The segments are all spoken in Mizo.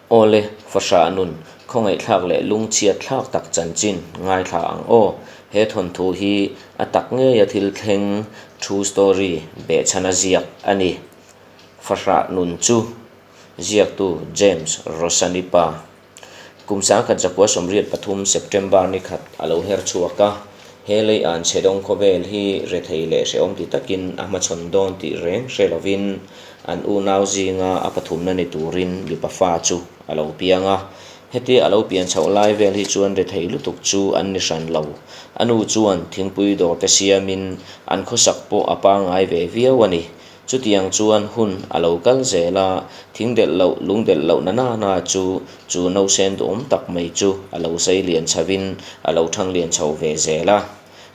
Awle, fahrah nun, khawngaihthlak leh lungchhiat thlak tak chanchin ngaithla ang aw. He thawnthu hi a tak ngeia thil thleng, true story, behchhana ziak a ni. Fahrah nun chu ziaktu James Rosani pa. Kum 1983 September ni khat a lo her chhuak a, he lei an chhe dawng khawvel hi rethei leh hrehawm ti takin a hmachhawn dawn tih reng hre lovin an unau zinga a pathumna ni turin mipa fa chu a lo piang a. Hetia a lo pian chhoh lai vel hi chuan rethei lutuk chu an ni hran lo. A nu chuan thingpui dawr te siamin an khawsak pawh a pangngai ve viau a ni. Chutiang chuan hun a lo kal zel a, thing delh loh, lung delh loh na na na chu chu nausen duhawm tak mai chu a lo sei lian chhovin a lo thang lian chho ve zel a.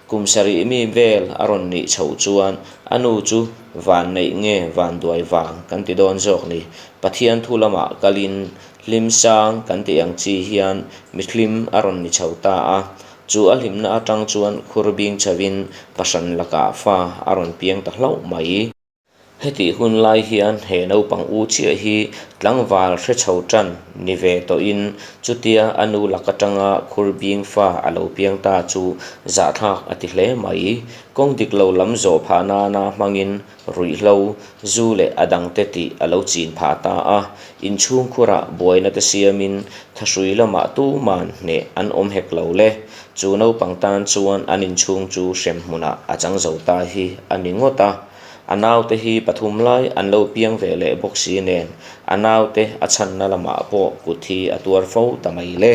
Kum sarih mi vel a rawn nih chhoh chuan a nu chu van neih nge van duai vang kan ti dawn zawk ni. Pathian thu lamah kalin hlim sang kan tih ang chi hian mithlim a rawn ni chho ta a. Chu a hlimna atang chuan khur bing chhovin pahran lakah fa a rawn piang ta hlauh mai. Hetih hun lai hian he naupang u chiah hi tlangval hre chho tan ni ve tawhin chutia a nu lak atanga khur bing fa a lo piang ta chu zahthlak a ti hle mai. Kawng dik lo lam zawh phah nana hmangin ruihhlo, zu leh a dangte tih a lo chin phah ta a. Inchhungkhurah buaina te siamin thahrui lamah tuman hneh an awm hek lo le. Chu naupang tan chuan an inchhung chu hrem hmunah a chang zo ta hi a ni ngawt a. A naute hi pathum lai an lo piang ve leh bawk si nen a naute a chhanna lamah pawh kut hi a tuar fo ta mai le.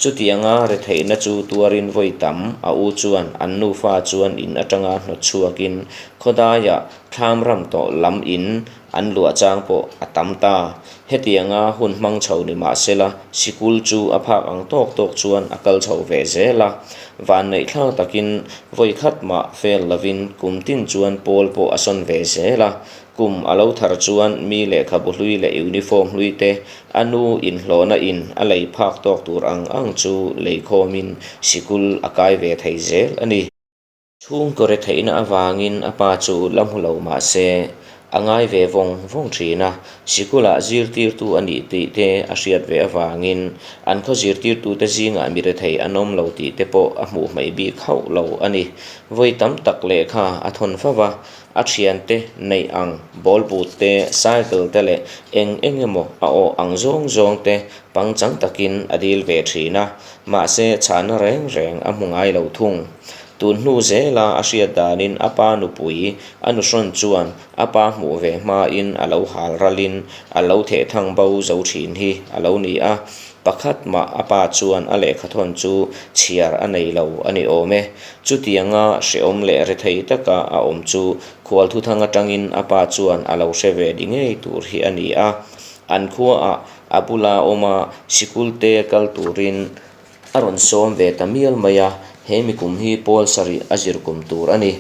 Chutianga retheihna chu tuarin vawi tam a u chuan an nufa chuan in atanga hnawt chhuakin khawdaiah thlam ram tawh lam in an luah chang pawh a tam ta. Hetianga hun hmang chho ni mah sela sikul chu a phak ang tawk tawk chuan a kal chho ve zel a. Vanneih thlak takin vawi khat mah fail lovin kum tin chuan pawl pawh a sawn ve zel a. Kum a lo thar chuan mi lehkhabu hlui leh uniform hlui te a nu inhlawhna in a lei phak tawk tur ang ang chu lei khawmin sikul a kai ve thei zel a ni. Chhungkaw retheihna avangin a pa chu la hmu lo mah se a ngai ve vawng vawng thin a, sikulah zirtirtu a nih tih te a hriat ve avangin an khaw zirtirtute zingah mi rethei an awm lo tih te pawh a hmuh hmaih bik hauh lo a ni. Vawi tam tak lehkha a thawn fo va, A thiante neih ang ball boot te, cycle te leh eng eng emaw a awh ang zawng zawng te pangchang takin a dil ve thin a, mahse chhahna reng reng a hmu ngai lo thung. Tun hnu zela a hriat danin a pa nupui a nuhrawn chuan a pa hmuh ve hmain a lo hal ralin a lo theh thang bo zo thin hi a lo ni a, Pakhat mah a pa chuan a lehkhathawn chu chhiar a nei lo a ni awm e. Chutianga hrehawm leh rethei taka a awm chu khualthuthang atangin a pa chuan a lo hre ve di ngei tur hi a ni a. An khuaah a bula awma sikul te kal turin a rawn sawm ve ta mial mai a, he mikum hi pawl sarih a zir kum tur a ni.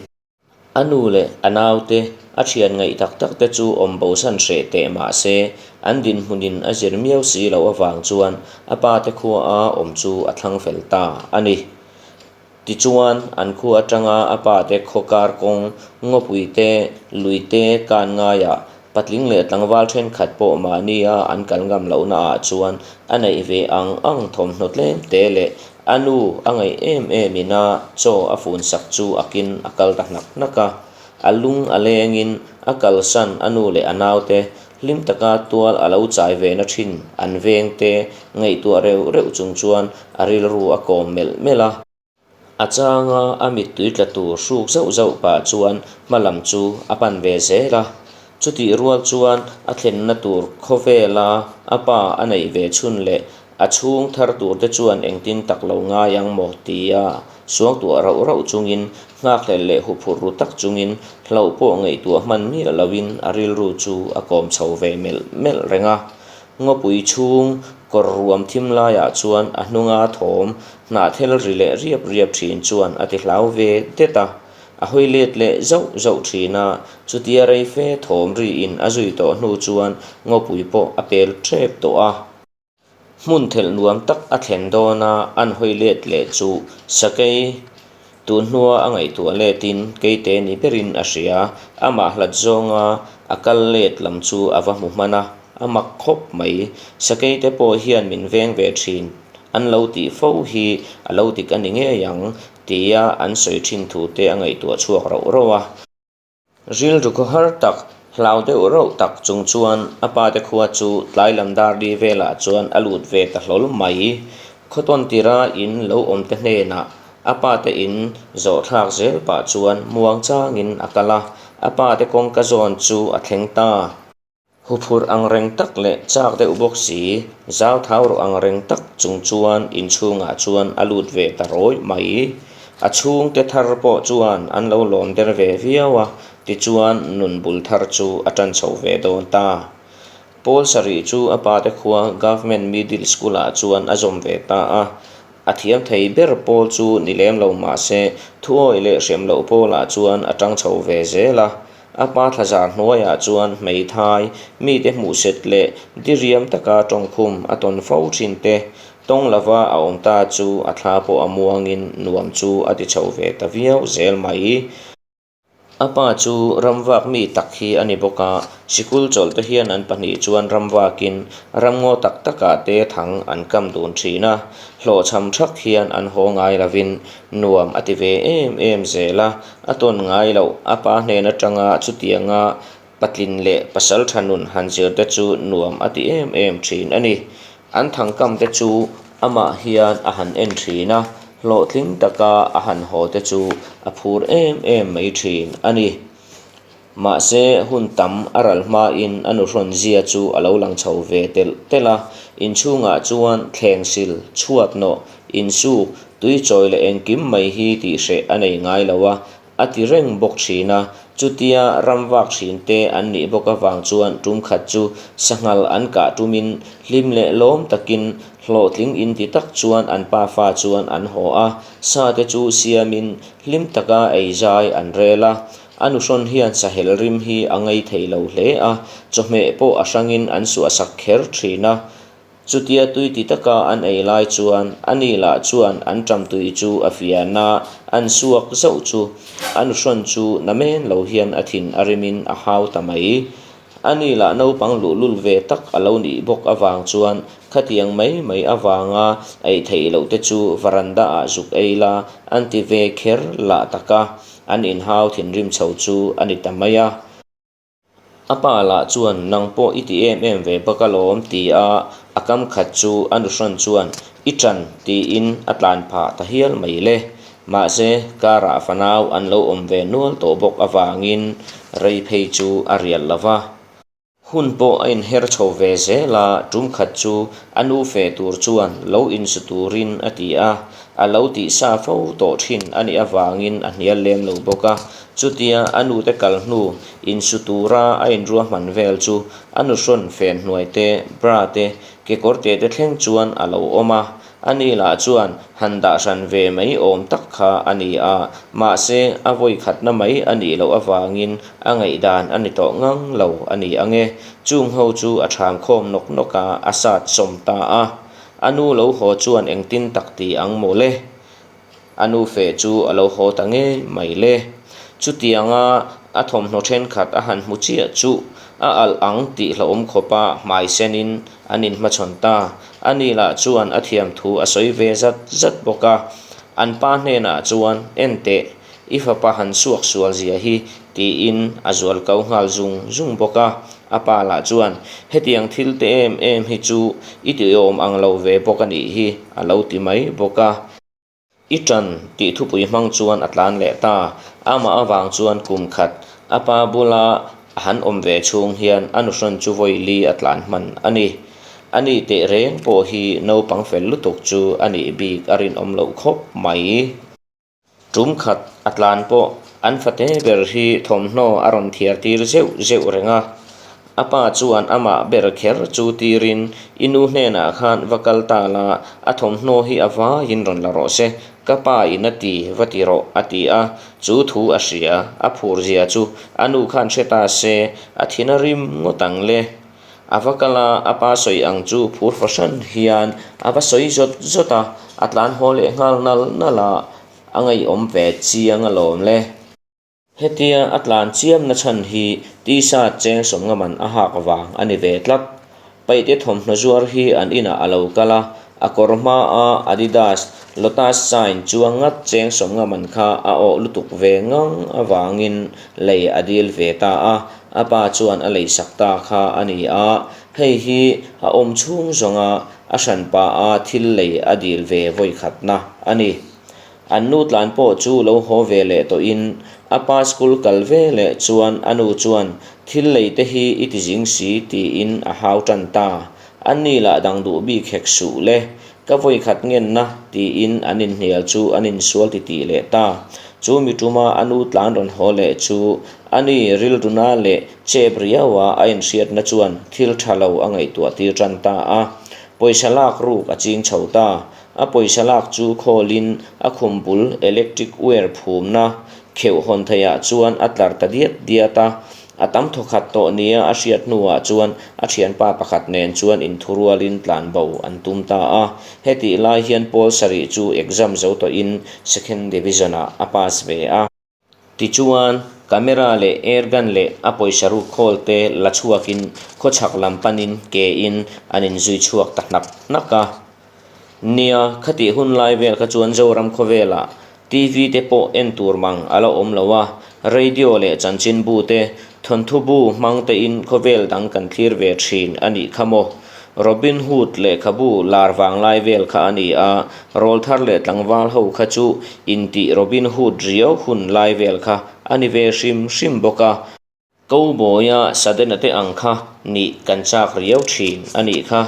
A nu leh a naute, a thian ngaih tak tak te chu awm bosan hreh teh mah se, an dinhmunin a zir miau si loh avang chuan a pa te khua a awm chu a thlang fel ta a ni. Tichuan, an khua atanga a pa te khaw kar kawng, ngawpui te, lui te kan ngaiah patling leh tlangval thenkhat pawh mahnia an kal ngam lohna ah chuan a neih ve ang ang thawmhnaw tlem te leh A nu a ngaih em em ina chaw a fun sak chu a kin a kal ta hnak hnak a. A lung a lengin a kalsan a nu leh a naute hlim taka tual a lo chai ve na thin an veng te ngaihtuah reuh reuh chung chuan a rilru a kawm melh melh a. A changa a mittui tla tur hruk zauh zauh pah chuan hma lam chu a pan ve zel a. Chutih rual chuan a thlenna tur khawvela a pa a neih ve chhun leh A chhung thar tur te chuan engtin tak lo ngai ang maw? tia suangtuah rauh rauh chungin nghakhlel leh huphurh ru tak chungin hlauh pawh ngaihtuah hman miah loin a rilru chu a kawm chho ve melh melh reng a. Ngawpui chhung kawr ruam thim laiah chuan a hnunga thawm hnahthel ri leh riap riap thin chuan a ti hlau ve det a. A hawi let leh zauh zauh thin a, chutia rei fe thawm riin a zui tawh hnu chuan ngawpui pawh a pel tep tawh a. Hmun thelh nuam tak a thlen dawn a, an hawi let leh chu Sakei tun hnua a ngaihtuah letin Keite ni berin a hria, amah hlat zawnga a kal let lam chu a va hmu hman a. A mak khawp mai. Sakei te pawh hian min veng ve thin an lo tih fo hi a lo dik a ni ngei ang tia an sawi thin thu te a ngaihtuah chhuak rauh rauh a. Rilru khawhar tak, hlau deuh rauh tak chung chuan a pa te khua chu tlai lam dar li velah chuan a lut ve ta hlawl mai. Khawtawn tira in lo awm te hnenah a pa te in zawh thlak zel pah chuan muang changin a kal a, a pa te kawngka zawn chu a thleng ta. Huphurh ang reng tak leh chak deuh bawk si, zau thau rawh ang reng tak chung chuan inchhungah chuan a lut ve ta rawih mai. A chhungte thar pawh chuan an lo lawm der ve viau a, tichuan nun bul thar chu a tan chho ve dawn ta. Pawl sarih chu a pate khua Government Middle School-ah chuan a zawm ve ta a, a thiam thei ber pawl chu ni lem lo mah se thuawi leh hrem loh pawlah chuan a tang chho ve zel a. A pa thlazar hnuaiah chuan hmeithai mite hmuhset leh diriam taka tawngkhum a tawn fo thin te, tawng lova a awm ta chu a thla pawh a muangin nuam chu a ti chho ve ta viau zel mai. A pa chu ramvak mi tak hi a ni bawk a, sikul chawlh te hian an pahnih chuan ramvakin ramngaw tak takah te thang an kam dun thin a, hlawhchham thak hian an haw ngai lovin nuam a ti ve em em zel a, a tawn ngai loh a pa hnen atanga chutianga patlin leh pasal tha nun han zir te chu nuam a ti em em thin a ni. An thangkam te chu amah hian a han en thin a, hlawhtling taka a han haw te chu a phur em em mai thin a ni. Mahse, hun tam a ral hmain a nuhrawn zia chu a lo lang chho ve telh telh a, inchhungah chuan thleng sil, chhuat nawh, insuk, tui chawi leh engkim mai hi tihhreh a nei ngai lo a, a ti reng bawk thin a. Chutia ram vak thin te an nih bawk avang chuan tum khat chu sanghal an kah tumin hlim leh lawm takin hlawhtling inti tak chuan an pafa chuan an haw a, sa te chu siamin hlim taka ei zai an rel a. A nuhrawn hian sahel rim hi a ngei thei lo hle a, chawhmeh pawh a hrangin an suahsak kher thin a. Chutia tui ti taka an ei lai chuan a ni lah chuan an ṭam tui chu a fian a, an suak zauh chu a nuhrawn chu na men lo hian a thin a rimin a hau ta mai. A ni lah naupang luhlul ve tak a lo nih bawk avang chuan khatiang mai mai avanga ei theih loh te chu varanda ah zuk ei la an ti ve kher lah tak a. An inhau thinrim chho chu a ni ta mai a. A pa lah chuan nang pawh i ti em em ve bak alawm ti a, a kam khat chu a nuhrawn chuan i ṭan tiin a tlan phah ta hial mai le. Mahse, karah fanau an lo awm ve nual tawh bawk avangin rei phei chu a rial lo va. Hun pawh a inher chho ve zel a, tum khat chu a nu fe tur chuan lo insu turin a ti a, a lo tih sa fo tawh thin a nih avangin a hnial lem lo bawk a. Chutia a nute kal hnu insu tura a inruahman vel chu a nuhrawn fen hnuai te, bra te, kekawr te te thleng chuan a lo awm a, Ani lah chuan han dah hran ve mai awm tak kha a ni a, mahse a vawi khatna mai a nih loh avangin a ngaihdan a ni tawh ngang lo a ni ang e. Chung ho chu a ṭham khawm nawk nawk a, a sat sawm ta a. A nu lo haw chuan engtin tak ti ang maw le? A nu feh chu a lo haw ta ngei mai le. Chutianga a thawmhnaw thenkhat a han hmu chiah chu a alh ang tih hlauhawm khawpa hmai senin an inhmachhawn ta. Ani lah chuan a thiam thu a sawi ve zat zat bawk a. An pa hnenah chuan, En teh, i fapa han suak sual zia hi, tiin a zual kau nghal zung zung bawk a. A pa lah chuan, Hetiang thil te em em hi chu i tiawm ang lo ve bawk a nih hi, a lo ti mai bawk a. I ṭan tih thupui hmang chuan a tlan leh ta. Amah avang chuan kum khat a pa bula a han awm ve chhung hian a nuhrawn chu vawi li a tlan hman a ni. A ni teh reng pawh hi naupang fel lutuk chu a nih bik a rinawm loh khawp mai. Tum khat a tlan pawh an fate ber hi thawmhnaw a rawn thiar tir zeuh zeuh reng a. A pa chuan amah ber kher chu tirin, I nu hnenah khan va kal ta la, a thawmhnaw hi a vaiin rawn la rawh se, ka pa in a ti, va ti rawh, a ti a. Chu thu a hria, a phur zia chu a nu khan hre ta se, a thin a rim ngawt ang le. A va kal a, a pa sawi ang chu phur fahran hian a va sawi zawt zawt a, a tlan haw leh nghal nal nal a, a ngaihawm ve chiang alawm le. Hetia a tlan chiam na chhan hi tisa cheng sawmngaman a hak vang a ni ve tlat. Paihte thawmhnaw zuar hi an inah a lo kal a, a kawr hmaa Adidas Lotus sign chuang ngat cheng sawmnga man kha a awh lutuk ve ngang avangin lei a dil ve ta a, a pa chuan a leisak ta kha a ni a, hei hi a awm chhung zawnga a hranpa a thil lei a dil ve vawikhatna a ni. An nu tlan pawh chu lo haw ve leh tawhin a pa school kal ve leh chuan a nu chuan thil lei te hi i ti zing si tiin a hau tan ta. An ni lah dang duh bik hek suh le, ka vawikhat ngenna tiin an inhnial chu an insual titih leh ta. Chu mi tuma a nu tlan rawn haw leh chu a ni rilruna leh chep riaua a inhriatna chuan thil tha lo a ngaihtuah tir tan ta a. Pawisa lak ruk a ching chho ta. A pawisa lak chu khawlin a khum bul electric wire phumna kheuh hawn theihah chuan a tlar ta diat diat a. A tam thawkhat tawh nia a hriat hnuah chuan a thianpa pakhat nen chuan inthurualin tlan bo an tum ta a. Hetih lai hian pawl sarih chu exam zo tawhin second division-ah a pass ve a. Tichuan, camera leh air gun leh a pawisa ruk khawl te la chhuakin khawchhak lam panin kein an inzui chhuak ta hnak hnak a. Nia, khatih hun lai vel kha chuan Zoram khawvelah TV te pawh en tur mang a la awm lo a, radio leh chanchinbu te, thawnthu bu hmang tein khawvel dang kan thlir ve thin a nih kha maw. Robin Hood lehkhabu lar vang lai vel kha a ni a, rawlthar leh tlangval ho kha chu intih Robin Hood riau hun lai vel kha a ni ve hrim hrim bawk a. Cowboy-a Sudden-a te ang kha nih kan chak riau thin a nih kha.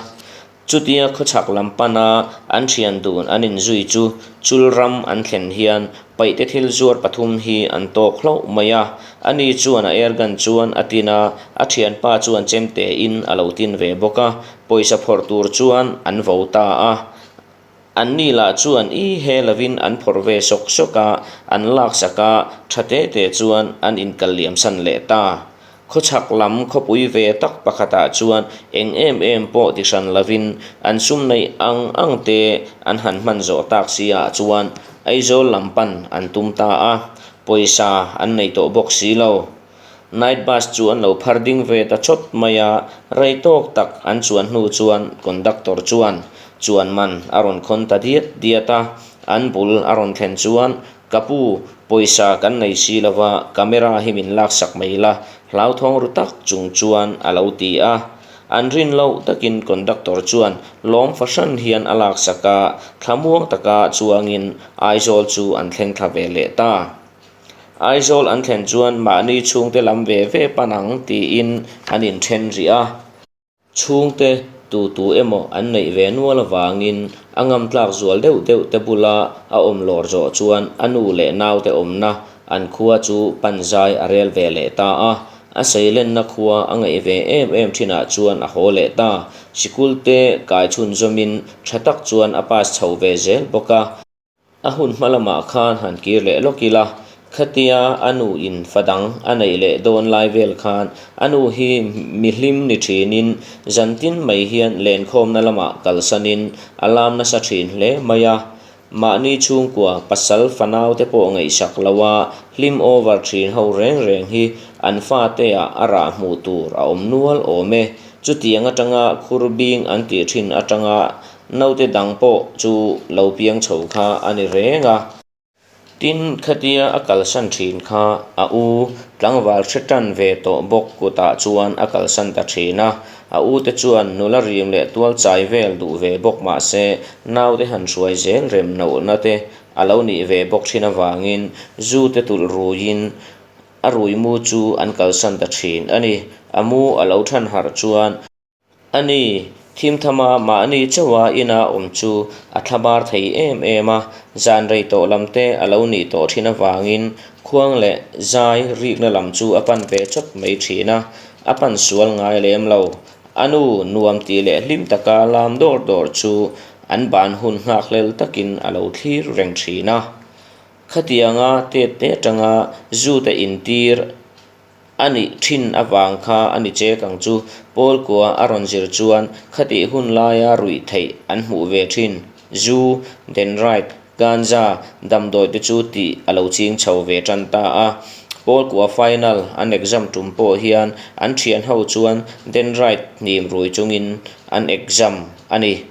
Chutia khawchhak lam pana an thian dun an inzui chu chul ram an thlen hian paihte thil zuar pathum hi an tawk hlauh mai a. Ani chuan a airgun chuan a tin a, a thianpa chuan chemte in a lo tin ve bawk a, pawisa phawrh tur chuan an vo ta a. Anni lah chuan i he lovin an phawrh ve sawk sawk a, an laksak a, tha te te chuan an inkal liamsan leh ta. Khawchhak lam khawpui ve tak pakhatah chuan eng em em pawh ti hran lovin an sum neih ang ang te an han hman zawh tak si ah chuan Aizawl lam pan an tum ta a, pawisa an nei tawh bawk si lo. Night bus chu an lo phar ding ve ta chawt mai a, rei tawk tak an chuan hnu chuan conductor chuan chuan man a rawn khawn ta diat diat a, an bul a rawn thlen chuan Ka pu, pawisa kan nei si lo va, camera hi min laksak mai la, hlauthawng ru tak chung chuan a lo ti a. An rin loh takin conductor chuan lawm fahran hian a laksak a, thlamuang taka chuangin Aizawl chu an thleng thla ve leh ta. Aizawl an thlen chuan mahni chhungte lam ve ve pan ang tiin an inthen rih a. Chhungte tu tu emaw an neih ve nual avangin a ngamtlak zual deuh deuh te bula a awm lawr zawh chuan a nu leh naute awmna an khua chu pan zai a rel ve leh ta a. A seilenna khua a ngaih ve em em thinah chuan a haw leh ta. Sikul te kai chhunzawmin tha tak chuan a pass chho ve zel bawk a. A hun hma lamah khan han kir leh lawk ila, khatia a nu in fa dang a neih leh dawn lai vel khan a nu hi mihlim ni thinin zantin mai hian lenkhawmna lamah kalsanin a lam nasa thin hle mai a. Mahni chhungkua pasal fanau te pawh ngaihsak lo a, hlim over thin ho reng reng hi an fate ah a rah hmuh tur a awm nual awm e. Chutiang atanga khur bing an tih thin atanga Naute dang pawh chu lo piang chho kha a ni reng a. Tin, khatia a kalsan thin kha a u tlangval hre tan ve tawh bawk kutah chuan a kalsan ta thin a. A u te chuan nula rim leh tual chai vel duh ve bawk mah se naute han hruai zel rem nohna te a lo nih ve bawk thin avangin zu te tulh ruiin a rui mu chu an kalsan ta thin a ni. A mu a lo than harh chuan. A ni, thimthama mahni chauha ina awm chu a thlabar thei em em a, zan rei tawh lam te a lo nih tawh thin avangin khuang leh zai rikna lam chu a pan ve chawt mai thin a, a pan sual ngai lem lo. A nu nuam tih leh hlim taka lam dawr dawr chu an ban hun nghakhlel takin a lo thlir reng thin a. Khatianga tet te atanga zu te intir A nih thin avang kha a ni chek ang chu. Paul kua a rawn zir chuan khatih hun laia ruih theih an hmuh ve thin. Zu, Dendrite, Ganja, damdawi te chu tih a lo ching chho ve tan ta a. Pawlkua final an exam tum pawh hian an thian ho chuan dendrite hnim rui chungin an exam a ni.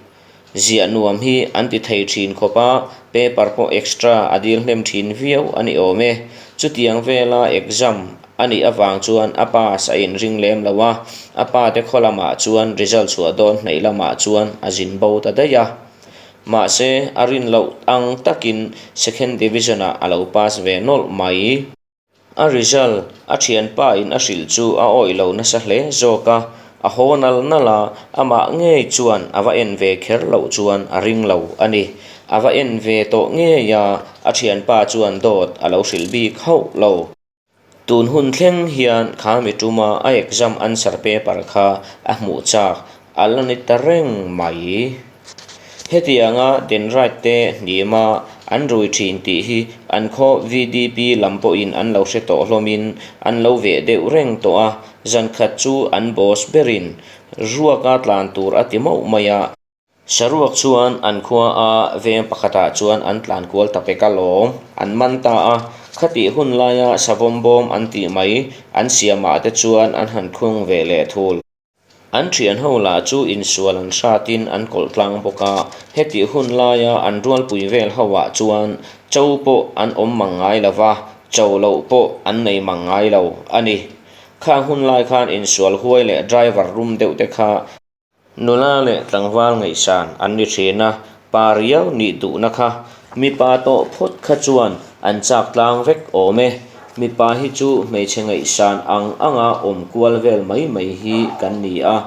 Ziah nuam hi an ti thei thin khawp a, paper pawh extra a dil hnem thin viau a ni awm e. Chutiang vela exam a nih avang chuan a pass a inring lem lo a, a pa te khaw lamah chuan result chhuah dawn hnaih lamah chuan a zin bo ta daih a. Mahse, a rin loh ang takin second division ah a lo pass ve nawlh mai. A result a thianpa in a hrilh chu a awih lo nasa hle zawk a, a haw nal nal a, amah ngei chuan a va en ve kher loh chuan a ring lo a ni. A va en ve tawh ngei a, a thianpa chuan dawt a lo hrilh bik hauh lo. Tun hun thleng hian kha mi tuma a exam answer paper kha a hmuh chak a la ni ta reng mai. Hetianga Denrite te hnima an rui thin tih hi an khaw VDP lam pawhin an lo hre tawh hlawmin an lo veh deuh reng tawh a, zankhat chu an boss berin ruaka tlan tur a ti mauh mai a. Saruak chuan an khua a veng pakhatah chuan an tlan kual ta pek a lawm, an man ta a, khatih hun laia savawm bawm an tih mai an siamah te chuan an han khung ve leh thul. An thian ho lah chu insual an hratin an kawlh tlang bawk a, hetih hun laia an rualpui vel ho ah chuan cho pawh an awm mang ngai lo va, cho loh pawh an nei mang ngai lo a ni. Khang hun lai khan insual huai leh driver rum deuh te kha Nula leh tlangval ngaihsan an ni thin a, pa riau nih duhna kha mipa tawh phawt kha chuan an chak tlang vek awm e. Mipa hi chu hmeichhe ngaihsan ang anga awm kual vel mai mai hi kan ni a.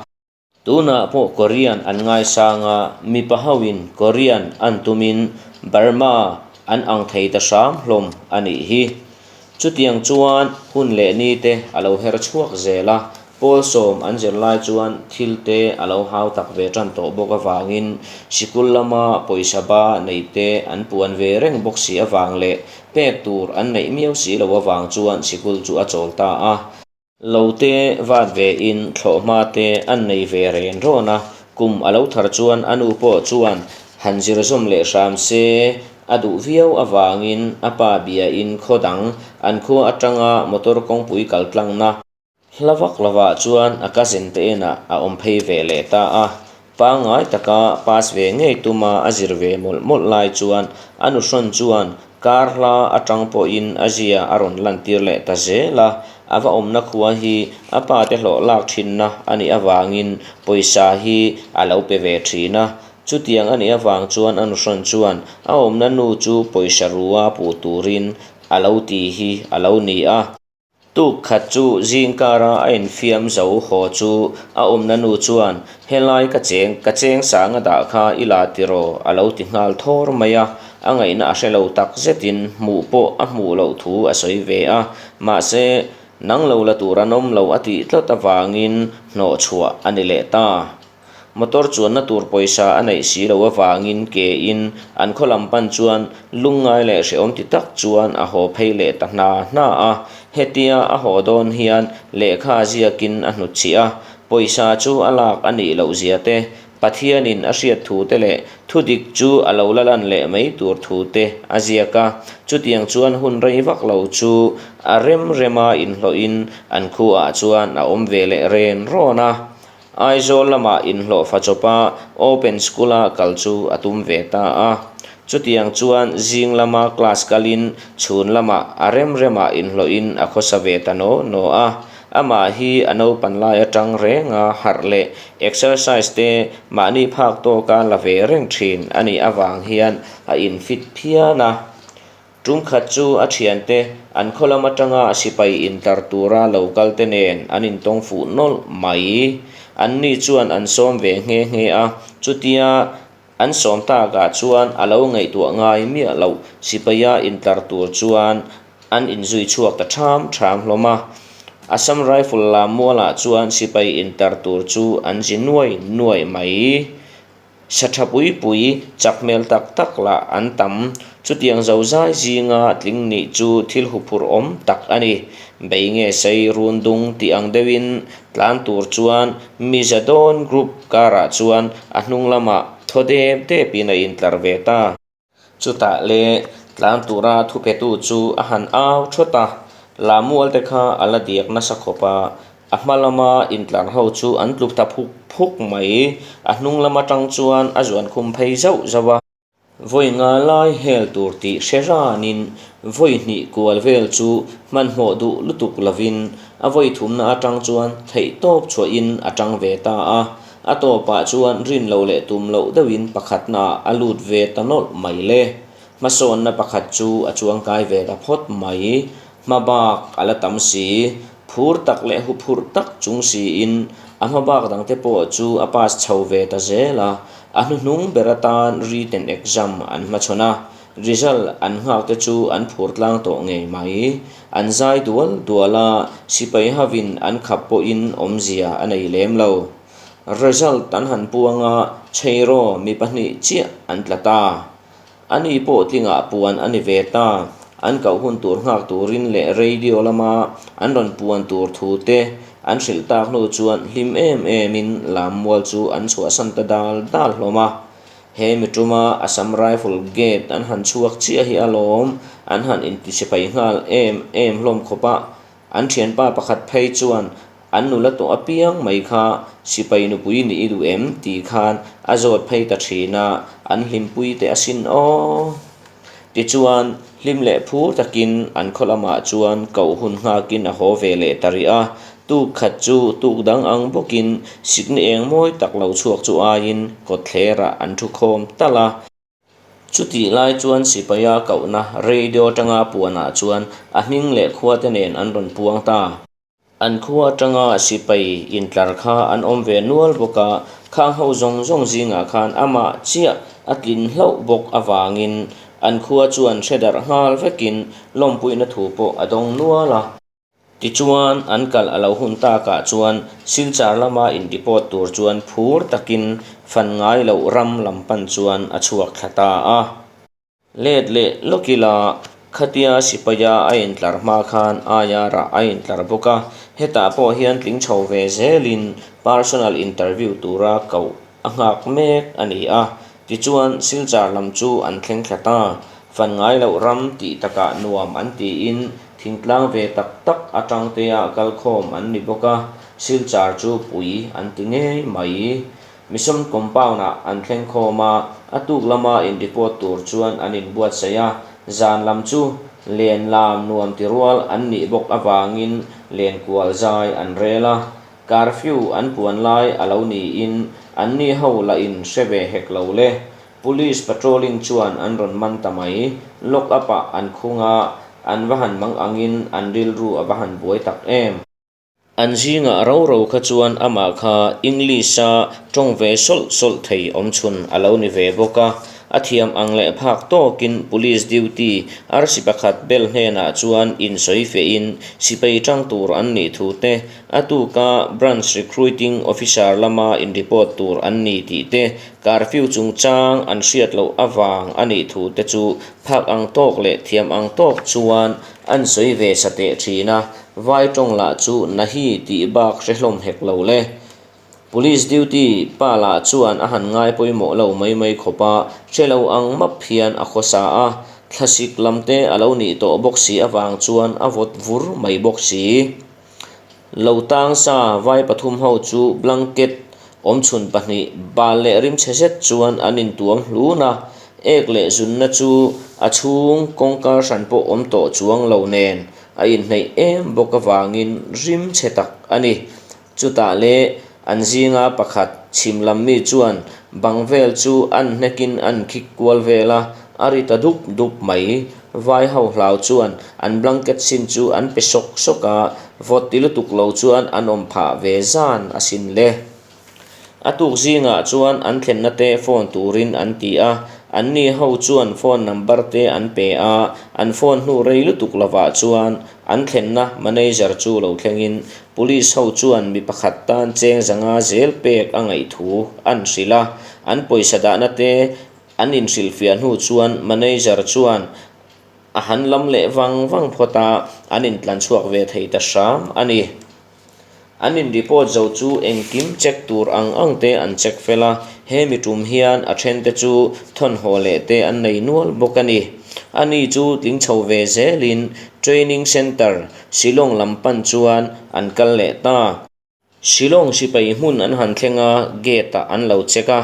Tunah pawh Korean an ngaisang a, mipa hoin Korean an tumin Burma an ang thei ta hram hlawm a nih hi. Chutiang chuan hun leh ni te a lo her chhuak zel a, pawl sawm an zir lai chuan thil te a lo hau tak ve tan tawh bawk avangin sikul lama pawisa ba nei te an puan ve reng bawk si avang leh pek tur an neih miau si lo avang chuan sikul chu a chawl ta a. Lo te vat ve in thlawhhma te an nei ve ren rawn a, kum a lo thar chuan a nu pawh chuan han zir zawm leh hram se a duh viau avangin a pa bia in khaw dang an khua atanga motor kawngpui kal tlangna hla vak lovah chuan a cousin te inah a awm phei ve leh ta a. Pangngai taka pass ve ngei tuma a zir ve mawlh mawlh lai chuan a nuhrawn chuan kar hla atang pawhin a zia a rawn lantir leh ta zel a, a va awmna khua hi a pa te hlawh lak thinna a nih avangin pawisa hi a lo pe ve thin a. Chutiang a nih avang chuan a nuhrawn chuan a awmna nu chu pawisa rua puh turin a lo ti hi a lo ni a. Tuk khat chu zingkara a infiam zo haw chu a awmna nu chuan, Helai ka cheng, ka cheng sang a dah kha i la tiraw? a lo ti nghal thawr mai a, a ngaihna a hre lo tak zetin hmuh pawh a hmuh loh thu a sawi ve a, mahse, nang lo la tur an awm lo a tih tlat avangin hnawh chhuah a ni leh ta. Motor chuanna tur pawisa a neih si loh avangin ke in an khaw lam pan chuan lungngai leh hrehawm ti tak chuan a haw phei leh ta hna hna a. Hetia a haw dawn hian lehkha ziakin a hnutchhih a, pawisa chu a lak a nih loh zia te, Pathianin a hriat thu te leh thudik chu a lo la lan leh mai tur thu te a ziak a. Chutiang chuan hun rei vak lo chu a rem rema inhlawhin an khuaah chuan a awm ve leh ren rawn a. Aizawl lamah inhlawhfa chawpa Open School-a kal chu a tum ve ta a. Chutiang chuan zing lama class kalin chhun lamah a rem remah inhlawhin a khawsa ve ta naw naw a. Amah hi a naupan lai atang renga harh leh exercise te mahni phak tawka la ve reng thin a nih avang hian a infit phian a. Tum khat chu a thiante an khaw lam atanga sipai intlar tura lo kal te nen an intawng fuh nawlh mai. Anni chuan an sawm ve nghe nghe a, chutia an sawm takah chuan a lo ngaihtuah ngai miah loh sipaia intlar tur chuan an inzui chhuak ta ṭham ṭham hlawm a. Assam Rifle lam mualah chuan sipai intlar tur chu an zi nuai nuai mai. Sa tha pui pui, chak hmel tak tak lah an tam. Chutiang zozai zinga tling nih chu thil huphurh awm tak a ni. Bei nge sei run dung tih ang deuhin tlan tur chuan Mizadon group karah chuan a hnung lamah thaw dep depin a intlar ve ta. Chutah le tlan tura thupetu chu a han au thawt a. Lamual te kha a la diak nasa khawp a, a hma lama intlar ho chu an tlu ta phuk phuk mai. A hnung lam atang chuan a zuan khum phei zauh zauh a. Vawi nga lai hel tur tih hre ranin vawi hnih kual vel chu hmanhmawh duh lutuk lovin a vawi thumna atang chuan theihtawp chhuahin a tang ve ta a. A tawpah chuan rin loh leh tum loh deuhin pakhatnaah a lut ve ta nawlh mai le. Hmasawnna pakhat chu a chuangkai ve ta phawt mai. Hma bak a la tam si. Phur tak leh huphurh tak chung siin a hma bak dangte pawh chu a pass chho ve ta zel a. A hnuhnung ber atan written exam an hmachhawn a. Result an nghak te chu an phur tlang tawh ngei mai. An zai dual dual a, sipai hovin an khap pawhin awmzia a nei lem lo. Result an han puang a, Chheiraw mi pahnih chiah an tla ta. Ani pawh tlingah puan a ni ve ta. An koh hun tur nghak turin leh radio lama an rawn puan tur thu te an hrilh tak hnu chuan hlim em emin lammual chu an chhuahsan ta dal dal hlawm a. He mi tuma Assam Rifle gate an han chhuak chiah hi alawm an han intisipai nghal em em hlawm khawp a. An thianpa pakhat phei chuan an nula tawh apiang mai kha sipai nupui nih i duh em tih khan a zawt phei ta thin a, an hlimpui teh asin aw. Tichuan, hlim leh phur takin an khaw lamah chuan koh hun nghakin a haw ve leh ta rih a, tuk khat chu tuk dang ang bawkin sikni eng mawi tak lo chhuak chu aiin kawtthlerah an thu khawm talh a. Chutih lai chuan sipaia kohna radio atanga puanah chuan a hming leh khuate nen an rawn puang ta. An khua atanga sipai intlar kha an awm ve nual bawk a, khang ho zawng zawng zingah khan amah chiah a tlin hlauh bawk avangin an khua chuan hre darh nghal vekin lawmpuina thu pawh a dawng nual a. Tichuan, an kal a lo hun takah chuan Silchar lama inreport tur chuan phur takin fan ngai loh ram lam pan chuan a chhuak thla ta a. Let leh lawk ila, khatia sipaia a intlar hma khan IR-ah a intlar bawk a, hetah pawh hian tling chho ve zelin personal interview tura koh a nghak mek a ni a. Tichuan, Silchar lam chu an thleng thla ta. Fan ngai loh ram tih takah nuam an tiin thingtlang ve tak tak atang tea kalkhawm an ni bawk a, Silchar chu pui an ti ngei mai. Mission compound-ah an thleng khawm a, a tuk lama in report tur chuan an inbuatsaih a, zan lam chu len lam nuam ti rual an nih bawk avangin len kual zai an rel a. Curfew an puan lai a lo niin anni ho lah in hre ve hek lo le. Police patrolling chuan an rawn man ta mai. Lock up-ah an khung a, an va han mang angin an rilru a va han buai tak em. An zingah ro ro kha chuan amah kha English-a tawng ve sawlh sawlh thei awmchhun a lo ni ve bawk a. A thiam ang leh phak tawkin Police duty arsi pakhat bel hnenah chuan insawi fehin sipai tang tur an nih thu te, a tuka Branch Recruiting Officer lama in-report tur an ni tih te, curfew chungchang an hriat loh avang a nih thu te chu phak ang tawk leh thiam ang tawk chuan An sawi ve sa teh thin a, vai tawng lah chu nahi tih bak hre hlawm hek lo le. Police duty pa lah chuan a han ngai pawimawh lo mai mai khawp a, hre lo ang map hian a khawsa a, thlasik lam te a lo nih tawh bawk si avang chuan a vawt vur mai bawk si. Lo tang sa vai pathum ho chu blanket awmchhun pahnih bal leh rimchhe zet chuan an intuam hlun a, ek leh zunna chu a chhung kawngka hran pawh awm tawh chuang lo nen a inhneih em bawk avangin rimchhe tak a ni. Chutah le an zinga pakhat chhim lam mi chuan bang vel chu an hnekin an khik kual vel a, a ri ta dup dup mai. Vai ho hlau chuan an blanket sin chu an pe sawk sawk a, vawt ti lutuk lo chuan an awm phah ve zan asin le. A tuk zingah chuan an thlenna te phone turin an ti a, anni ho chuan phone number te an pe a, an phone hnu rei lutuk lovah chuan an thlenna manager chu lo thlengin police ho chuan mi pakhat tan cheng zanga zel pek a ngaih thu an hrilh a, an pawisa dahna te an inhrilhfiah hnu chuan manager chuan a han lam leh vang vang phawt a, an intlan chhuak ve thei ta hram a ni. An in report zo chu engkim check tur ang ang te an check fel a, hemi tum hian a then te chu thawnhaw leh te an nei nual bawk a ni. Ani chu tling chho ve zelin Training Centre, Shillong lam pan chuan an kal leh ta. Shillong sipai hmun an han thleng a, gate ah an lo check a.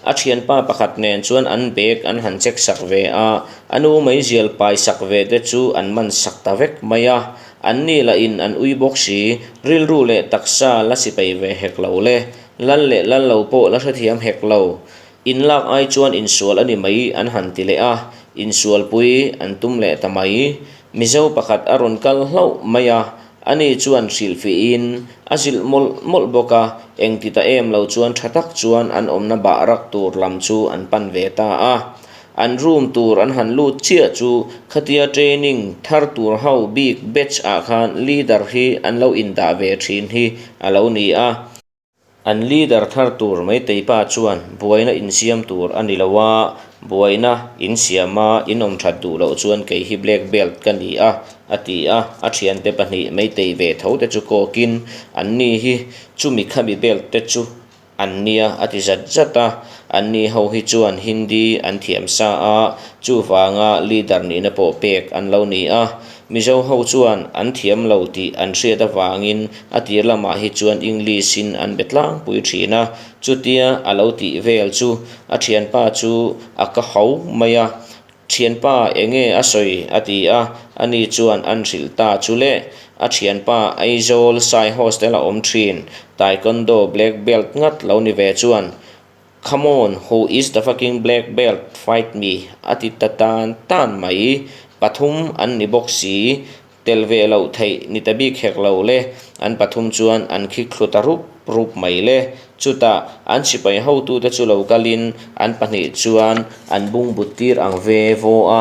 A thianpa pakhat nen chuan an bag an han check sak ve a, a nu meizial pai sak ve te chu an man sak ta vek mai a. An ni lah in an ui bawk si, rilru leh taksa la sipai ve hek lo le, lal leh lal lo pawh la hrethiam hek lo. In lak ai chuan insual a ni mai an han ti leh a, insualpui an tum leh ta mai. Mizo pakhat a rawn kal hlauh mai a, ani chuan hrilhfihin a zilh mawlh mawlh bawk a, engti ta em lo chuan tha tak chuan an awmna bah rak tur lam chu an pan ve ta a. An room tur an han lut chiah chu khatia training thar tur ho bik batch ah khan leader hi an lo indah ve thin hi a lo ni a. An leader thar tur Meitei pa chuan buaina insiam tur a ni lo a, buaina insiama inawm that duh loh chuan kei hi black belt ka ni a, a ti a, a thiante pahnih Meitei ve tho te chu kawkin an ni hi chumi khami belt te chu an nia a ti zat zat a, an ni ho hi chuan Hindi an thiam sa a, chuvanga leader nihna pawh pek an lo ni a. Mizo ho chuan an thiam lo tih an hriat avangin a tir lamah hi chuan English in an be tlangpui thin a, chutia a lo tih vel chu a thianpa chu a ka ho mai a, Thianpa enge a sawi? a ti a, ani chuan an hrilh ta chu le, a thianpa Aizawl Sai Hostel a awm thin, Taekwondo black belt ngat lo ni ve chuan Come on, who is the fucking black belt, fight me a ti ta tan tan mai. Pathum an ni bawk si, tel ve loh theih ni ta bik hek lo le, an pathum chuan an khik thlu ta rup rup mai le. Chutah an sipai hotute chu lo kalin an pahnih chuan an bungbut tir ang ve vaw a.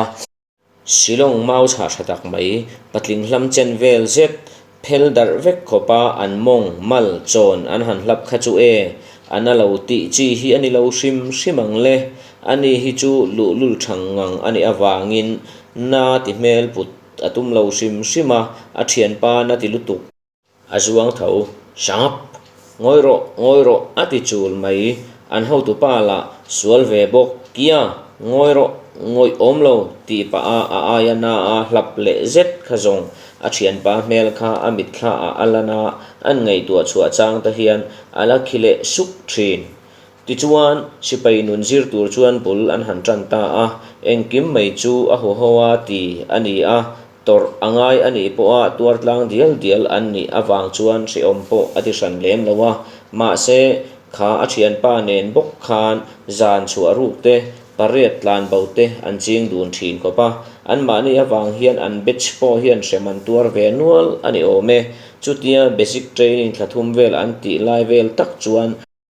Shillong mau chhah tha tak mai, patling hlam chen vel zet, phel darh vek khawpa an mawng, mal, chawn an han hlap kha chu e, a na lo tih chi hi a ni lo hrim hrim ang le. Ani hi chu luhlul thang ngang a nih avangin na ti hmel put a tum lo hrim hrim a, a thianpa na ti lutuk. A zuang tho, Sangap! Ngawi rawh, ngawi rawh, a ti chul mai. An hotupa lah sual ve bawk, Kia! Ngawi rawh, ngawih awm lo, tih pah a a aia na a hlap leh zet kha zawng a thianpa hmel kha a mitthla ah a lan a, an ngaihtuah chhuah chang te hian a la khi leh suk thin. Tichuan, sipai nun zir tur chuan bul an han tan ta a, engkim mai chu a huho a ti a ni a, Tawrh a ngai a nih pawha tuar tlang dial dial an nih avang chuan hrehawm pawh a ti hran lem lo a, mahse, kha a thianpa nen bawk khan zan chhuah ruk te, pariat tlan bo te an ching dun thin khawp a, anmahni avang hian an batch pawh hian hrem an tuar ve nual a ni awm e. Chutia basic training thla thum vel an tih lai vel tak chuan,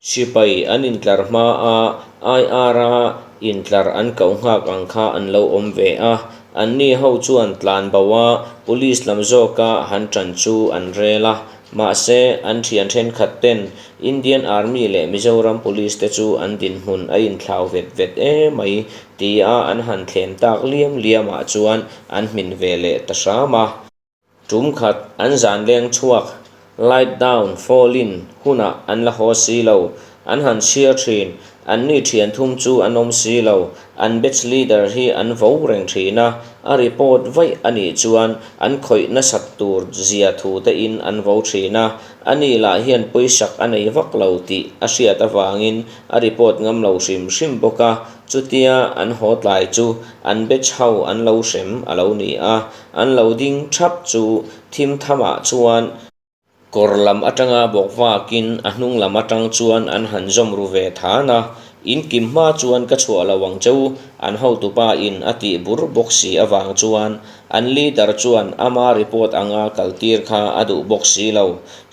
Sipai an intlar hma a, IR-a intlar an koh nghak ang kha an lo awm ve a, anni ho chuan tlan bo a, police lam zawka han ṭan chu an rel a. Mahse, an ṭhian ṭhenkhat ten Indian Army leh Mizoram Police te chu an dinhmun a inthlau vet vet emai tia an han thlem tak liam liamah chuan an hmin ve leh ta hram a. Tum khat an zan leng chhuak, light down, fall in, hunah an la haw si lo. An han chhiar thin. Anni thian thum chu an awm si lo. An batch leader hi an vo reng thin a, a report vaih a nih chuan an khawih nasat tur zia thu te in an vo thin a. Ani lah hian pawisak a nei vak lo tih a hriat avangin a report ngam lo hrim hrim bawk a. Chutia an haw tlai chu an batch ho an lo hrem a lo ni a. An lo ding thap chu thim thamah chuan kawr lam atanga bawk vakin a hnung lam atang chuan an han zawm ru ve than a, in kim hma chuan ka chhuah lo ang cheu an hotupa in a tih bur bawk si avang chuan an leader chuan ama report anga kal tir kha a duh bawk si lo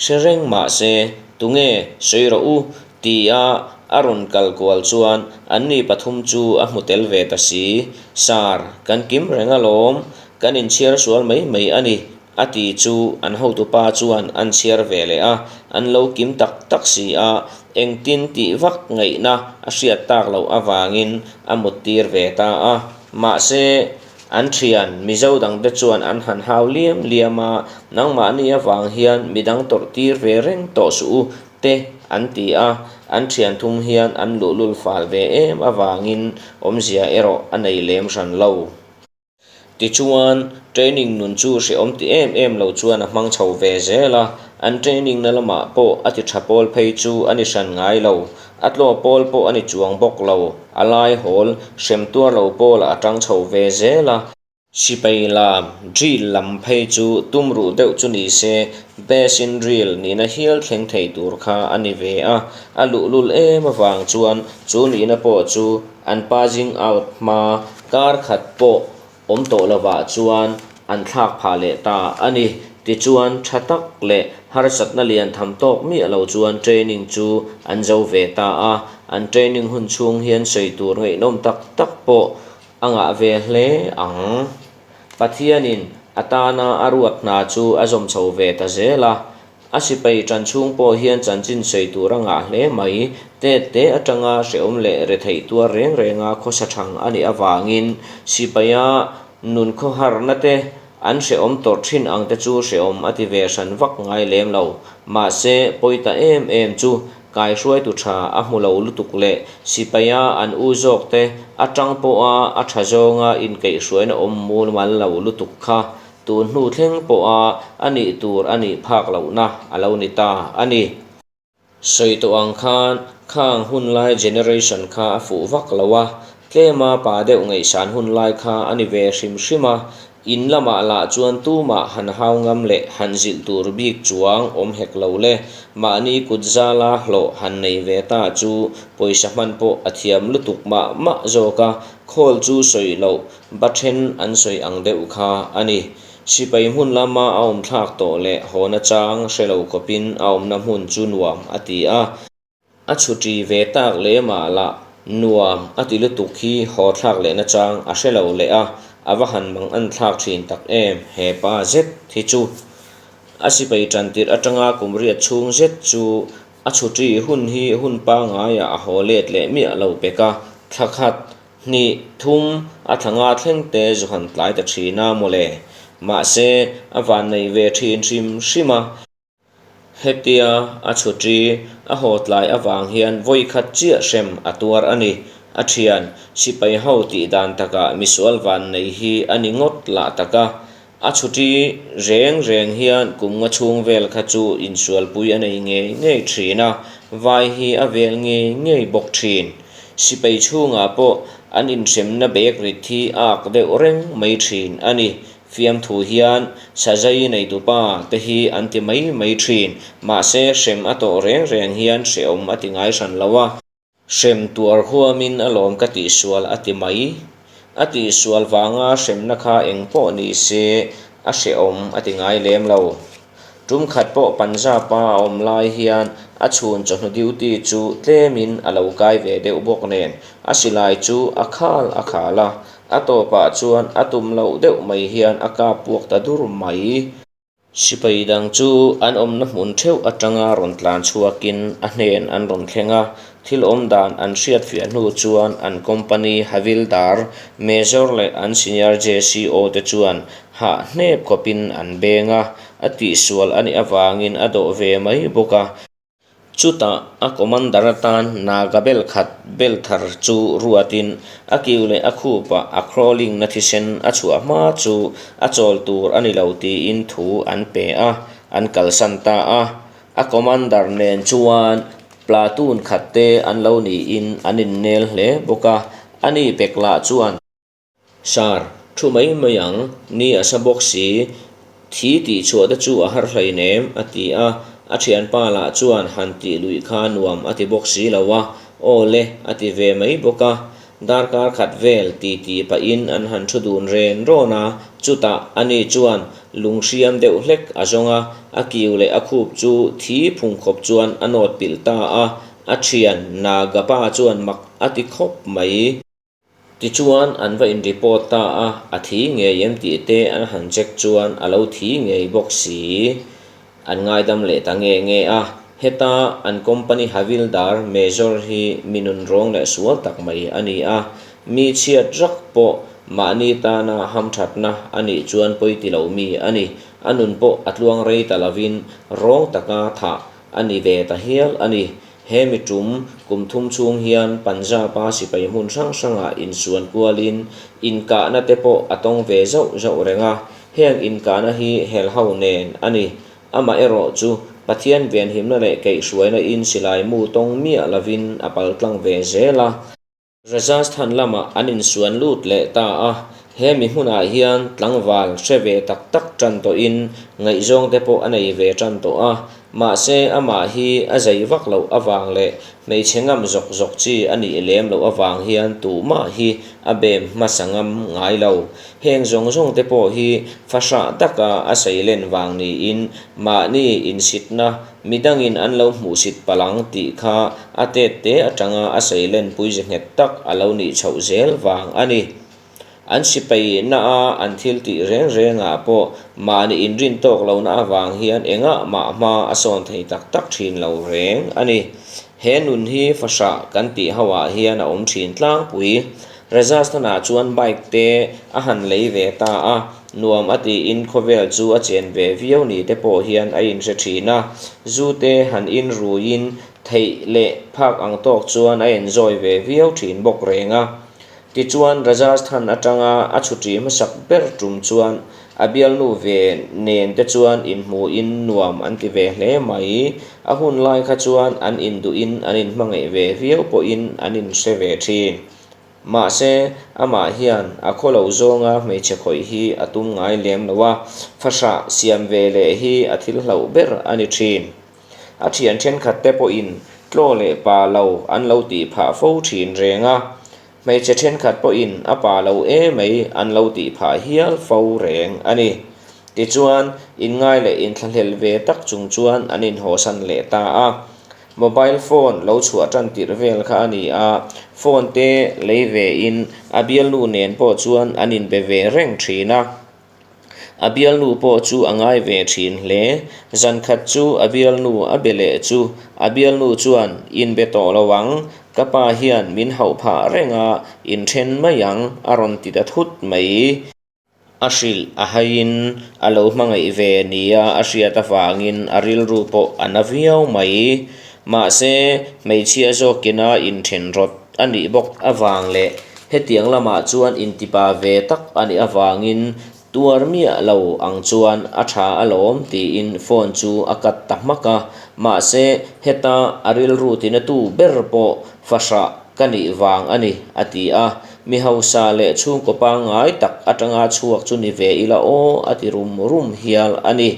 hre reng mahse tunge sawi rawh u Tia a rawn kal kual chuan anni pathum chu a hmu tel ve ta si. Sir, kan kim reng alawm, kan inchhiar sual mai mai a ni, a ti chu an hotupa chuan an chhiar ve leh a, an lo kim tak tak si a, engtin tih vak ngaihna a hriat tak loh avangin a muttir ve ta a. Mahse, an thian Mizo dangte chuan an han hau liam liam a, nangmahni avang hian midang tawrh tir ve reng tawh suh u, te an ti a, an thian thum hian an luhlul fal ve em avangin awmzia erawh a nei lem hran lo. Tichuan, training nun chu hrehawm ti em em lo chuan a hmang chho ve zel a, an training na lamah pawh a ti tha pawl phei chu a ni hran ngai lo. A tlaw pawl pawh a ni chuang bawk lo, a lai hawl hrem tuar lo pawlah a tang chho ve zel a. Sipai lam, drill lam phei chu tum ruh deuh chu ni se, best in drill nihna hial thleng thei tur kha a ni ve a. A luhlul em avang chuan chu nihna pawh chu an passing out hma kar khat pawh awm tawh lovah chuan an thlak phah leh ta a ni. Tichuan, tha tak leh harsatna lian tham tawk miah lo chuan training chu an zo ve ta a. An training hun chhung hian sawi tur ngaihnawm tak tak pawh A ngah ve hle ang. Pathianin a tana a ruat hna chu a zawm chho ve ta zel a. A sipai ṭan chhung pawh hian chanchin sawi tur a ngah hle mai. Tet te aṭanga hrehawm leh retheih tuar reng renga khawsa ṭhang a nih avangin sipaia nun khawharna te an hrehawm tawrh ṭhin ang te chu hrehawm a ti ve hran vak ngai lem lo. Mahse, pawi ta em em chu Kaihruaitu tha a hmu lo lutuk leh sipaia an u zawk te atang pawha a tha zawnga inkaihhruaina awm mumal lo lutuk kha tun hnu thleng pawha a nih tur a nih phak lohna a lo ni ta a ni. Sawi tawh ang khan khang hunlai generation kha a fuh vak lo a, Tlema pa deuh ngaihsan hun lai kha a ni ve hrim hrim a, in lamah lah chuan tumah han hau ngam leh han zilh tur bik chuang awm hek lo le, mahni kut zala hlawh han nei ve ta chu pawisa hman pawh a thiam lutuk mah mah zawk a, khawl chu sawi loh ba then an sawi ang deuh kha a ni. Sipai hmun lama a awm thlak tawh leh haw nachang hre lo khawpin a awmna hmun chu nuam a ti a. A chhuṭi ve tak leh mah lah nuam a ti lutuk hi haw thlak leh nachang a hre lo leh a, a va han mang an thlak ṭhin tak em he pa zet hi chu. A sipai ṭan tirh aṭanga kum riat chhung zet chu a chhuṭi hun hi hun pangaiah a haw let leh miah lo pek a, thla khat, hnih, thum a thla nga thleng te zu han tlai ta ṭhin a mawle. Mahse, a vannei ve ṭhin hrim hrim a. Hetia a chhuṭi a haw tlai avang hian vawi khat chiah hrem a tuar a ni. A ṭhian, sipai ho tih dan takah misual vannei hi a ni ngawt lah tak a. A chhuṭi reng reng hian kum nga chhung vel kha chu insualpui a nei ngei ngei ṭhin a, vai hi a vel ngei ngei bawk ṭhin. Sipai chhungah pawh an inhremna bag rit hi a ak deuh reng mai ṭhin a ni. Fiamthu hian Sazai neitupa te hi an ti mai mai thin, mahse hrem a tawh reng reng hian hrehawm a ti ngai hran lo a. Hrem tuar huamin a lawm ka tihsual a ti mai. A tihsual vanga hremna kha eng pawh ni se a hrehawm a ti ngai lem lo. Tum khat pawh Punjab-a a awm lai hian a chhun chawhnu duty chu tlemin a lo kai ve deuh bawk nen a silai chu a khal a khal a, A tawpah chuan a tum loh deuh mai hian a kap puak ta dur mai. Sipai dang chu an awmna hmun theuh atanga rawn tlan chhuakin a hnen an rawn thleng a, thil awm dan an hriat fiah hnu chuan an company Havildar, Major leh an Senior JCO te chuan hah hnep khawpin an beng a, a tihsual a nih avangin a dawh ve mai bawk a. Chutah a commander atan Naga bel khat bel thar chu ruatin a kiu leh a khupah a crawling na thisen a chhuah hma chu a chawl tur a ni lo tiin thu an pe a, an kalsan ta a. A commander nen chuan platoon khat te an lo niin an innel hle bawk a, ani pek lah chuan. Sir, thu mai mai ang, ni a sa bawk si, thi tih chhuah te chu a har hleinem, a ti a, a thianpa lah chuan han tih luih kha nuam a ti bawk si lo a, aw le, a ti ve mai bawk a. Darkar khat vel ti ti pahin an han thu dun ren rawn a, chutah ani chuan lung hriam deuh hlek a zawng a, a kiu leh a khup chu thi phung khawp chuan a nawt pilh ta a, a thian Naga pa chuan mak a ti khawp mai. Tichuan, an va in-report ta a, a thi ngei em tih te an han check chuan a lo thi ngei bawk si. An ngaidam leh ta nge nge a, heta an company Havildar Major hi mi nunrawng leh sual tak mai a ni a, mi chhiat rak pawh mahni tana hamthatna a nih chuan pawi ti lo mi a ni. A nun pawh a tluang rei ta lovin rawng taka thah a ni ve ta hial a ni. He mi tum kum thum chhung hian Punjab-a sipai hmun hrang hrangah insuan kualin inkahna te pawh a tawng ve zauh zauh reng a. Heng inkahna hi helho nen a ni. Amaherawh chu Pathian venhimna leh keihhruaina in silai mu tawng miah lovin a paltlang ve zel a. Rajasthan lamah an insuan lut leh ta a, he mi hmunah hian tlangval hre ve tak tak tan tawhin ngaihzawng te pawh a nei ve tan tawh a, mahse amah hi a zei vak loh avang leh hmeichhe ngam zawk zawk chi a nih lem loh avang hian tuhmah hi a bem hmasa ngam ngai lo. Heng zawng zawng te pawh hi fahrah taka a seilen vang niin mahni insitna Midangin an lo hmuhsit palh ang tih kha a tet te atanga a seilenpui ze nghet tak a lo nih chhoh zel vang a ni. An sipai na a an thil tih reng rengah pawh mahni inrin tawk lohna avang hian engah mah hma a sawn thei tak tak thin lo reng a ni. He nun hi fahrah kan tih ho ah hian a awm thin tlangpui. Rajasthan-ah chuan bike te a han lei ve ta a. Nuam a tiin khawvel chu a chen ve viau ni te pawh hian a inhre thin a, zu te han in ruiin theih leh phak ang tawk chuan a enjoy ve viau thin bawk reng a. Tichuan Rajasthan atanga a chhuṭi hmasak ber tum chuan a bialnu ve nen te chuan inhmuhin nuam an ti ve hle mai. A hun lai kha chuan an induhin an inhmangaih ve viau pawhin an inhre ve thin. Mahse, amah hian a khaw lo zawnga hmeichhe khawih hi a tum ngai lem lo a, fahrah siam ve leh hi a thil hlauh ber a ni thin. A thian thenkhat te pawhin tlaw leh pa lo an lo tih phah fo thin reng a, hmeichhe thenkhat pawhin a pa lo e mai an lo tih phah hial fo reng a ni. Tichuan, inngai leh inthlahlel ve tak chung chuan an inhawsan leh ta a. Mobile phone lo chhuah tan tirh vel kha a ni a, phone te lei ve in a bialnu nen pawh chuan an inbe ve reng thin a. A bialnu pawh chu a ngai ve thin hle. Zan khat chu a bialnu a be leh chu a bialnu chuan inbe tawh lo ang, ka pa hian min hauh phah reng a, inthen mai ang a rawn ti ta thut mai. A hrilh a haiin a lo hmangaih ve nia a hriat avangin a rilru pawh a na viau mai. Mahse, hmeichhia zawkina inthen rawt a nih bawk avang leh hetiang lamah chuan intipa ve tak a nih avangin tuar miah lo ang chuan a tha alawm tiin phone chu a cut ta hmak a. Mahse, heta a rilru tinatu ber pawh fahrah ka nih vang a ni, a ti a. Mi hausa leh chhungkaw pangngai tak atanga chhuak chu ni ve ila aw, a ti rum rum hial a ni.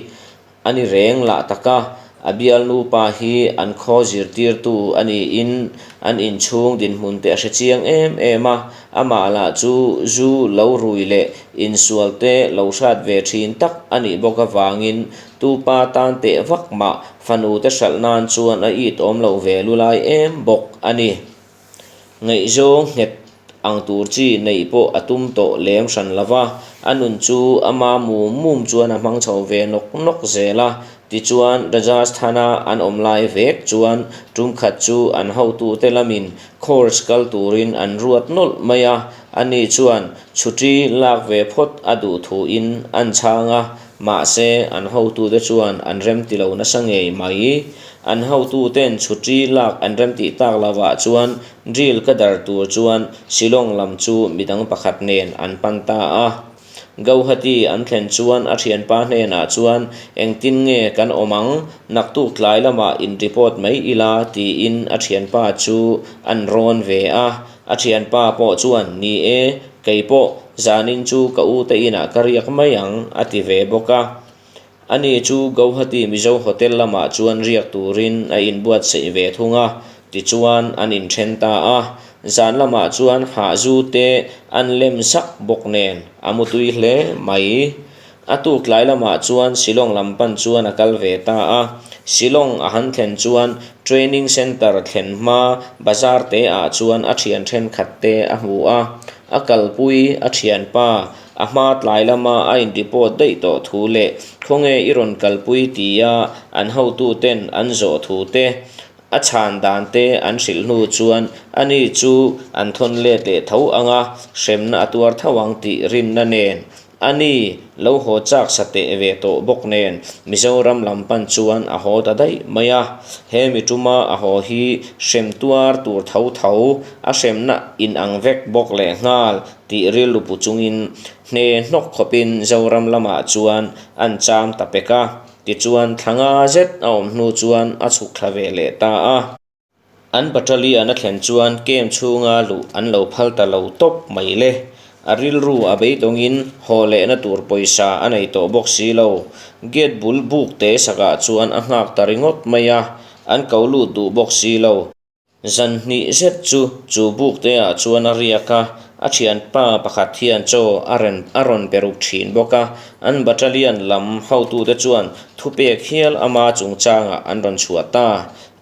A ni reng lah tak a, a bialnu pa hi an khaw zirtirtu a niin an inchhung dinhmun te a hre chiang em em a, amah lah chu zu lo rui leh insual te lo hrat ve thin tak a nih bawk avangin tu pa tan teh vak mah fanu te hralh nan chuan a it awm lo ve lulai em bawk a ni. Ngaihzawng nghet ang tur chi neih pawh a tum tawh lem hran lo va, a nun chu ama mum mum chuan a hmang chho ve nawk nawk zel a. Tichuan, Rajasthan-a an awm lai vek chuan tum khat chu an hotute lamin course kal turin an ruat nawlh mai a, ani chuan chhuṭi lak ve phawt a duh thuin an chhang a, mahse an hotute chuan an remti lo nasa ngei mai. An hotuten chhuṭi lak an remtih tak lovah chuan drill ka dar tur chuan Shillong lam chu midang pakhat nen an pan ta a. Gauhati an thlen chuan a thianpa hnenah chuan engtin nge kan awm ang, naktuk tlai lamah in report mai ila tiin a thianpa chu an rawn ve a. A thianpa pawh chuan ni e, kei pawh zanin chu ka ute inah ka riak mai ang a ti ve bawk a. Ani chu Gauhati Mizo Hotel lamah chuan riak turin a inbuatsaih ve thung a, tichuan an inthen ta a. Zan lamah chuan hahzu te an lem sak bawk nen a mutui hle mai. A tuk tlai lamah chuan Shillong lam pan chuan a kal ve ta a. Shillong a han thlen chuan Training Centre thlen hma bazar te ah chuan a thian thenkhat te a hmu a. A kalpui a thianpa A hma tlai lama a inreport daih tawh thu leh khawnge i rawn kalpui tia an hotuten an zawh thu te, a chhan dan te an hrilh hnu chuan ani chu an thawn let leh tho ang a, hremna a tuar tho ang tih rinna nen A ni, lo haw chak sa teh ve tawh bawk nen Mizoram lam pan chuan a haw ta daih mai a. He mi tuma a haw hi hrem tuar tur tho tho, a hremna inang vek bawk lehnghal tih rilru pu chungin hne hnawk khawpin Zoram lamah chuan an cham ta pek a. Tichuan thla nga zet a awm hnu chuan a chhuk thla ve leh ta a. An battalion a thlen chuan camp chhunga luh an lo phal ta lo tawp mai le. A rilru a beidawngin haw lehna tur pawisa a nei tawh bawk si lo. Gate bul buk te sakah chuan a nghak ta ringawt mai a, an ko lut duh bawk si lo. Zan hnih zet chu chu buk te ah chuan a riak a, a thianpa pakhat hian chaw a rawn a rawn pe ruk thin bawk a. An battalion lam hotute chuan thupek hial ama chungchangah an rawn chhuah ta.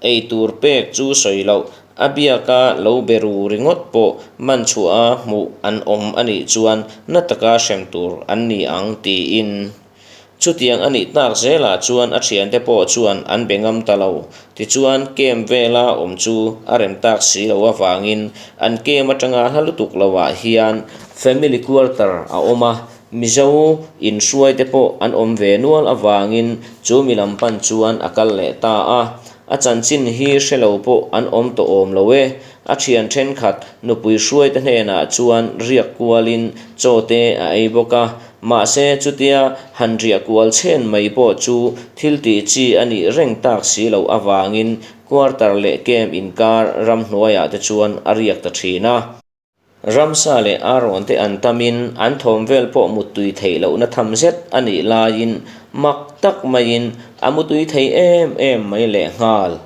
Ei tur pek chu sawi loh, a biaka lo be ru ringawt pawh man chhuaha hmuh an awm a nih chuan na taka hrem tur an ni ang tiin. Chutiang a nih tak zelah chuan a thiante pawh chuan an be ngam ta lo. Tichuan camp vela awm chu a rem tak si lo avangin an camp atanga hla lutuk loah hian family quarter a awm a, Mizo inhruaite pawh an awm ve nual avangin chu mi lam pan chuan a kal leh ta a. A chanchin hi hre lo pawh an awm tawh awm lo e. A thian thenkhat nupui hruaite hnenah chuan riak kualin chaw te a ei bawk a. Mahse chutia han riah kual chhen mai pawh chu thil tih chi a nih reng tak si loh avangin quarter leh camp inkar ramhnuaiah te chuan a riak ta thin a. Ramsa leh Aaron te an tamin an thawm vel pawh muttui theih lohna tham zet a nih laiin mak tak maiin a mutui thei em em mai lehnghal.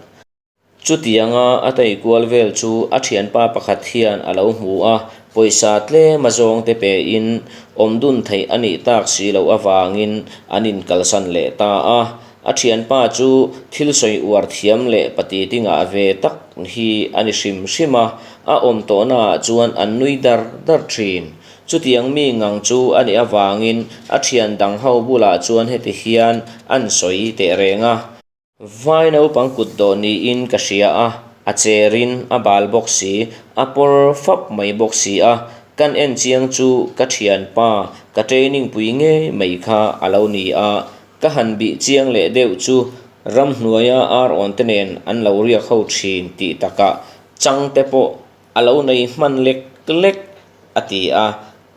Chutianga a tei kual vel chu a thianpa pakhat hian a lo hmu a, pawisa tlem a zawng te pein awm dun theih a nih tak si loh avangin an inkalsan leh ta a. A thianpa chu thil sawi uar thiam leh pati tingah ve tak hi a ni hrim hrim a, a awm tawhnaah chuan an nui dar dar thin. Chutiang mi ngang chu a nih avangin a thian dang ho bulah chuan heti hian an sawi teh reng a. Vai naupang kut dawh niin ka hria a, a cherin a bal bawk si, a pawr fap mai bawk si a, kan en chiang chu ka thianpa ka training pui ngei mai kha a lo ni a, Ka han bih chiang leh deuh chu ramhnuaia ar awn te nen an lo riak ho thin tih takah chang te pawh a lo nei hman lek lek a ti a,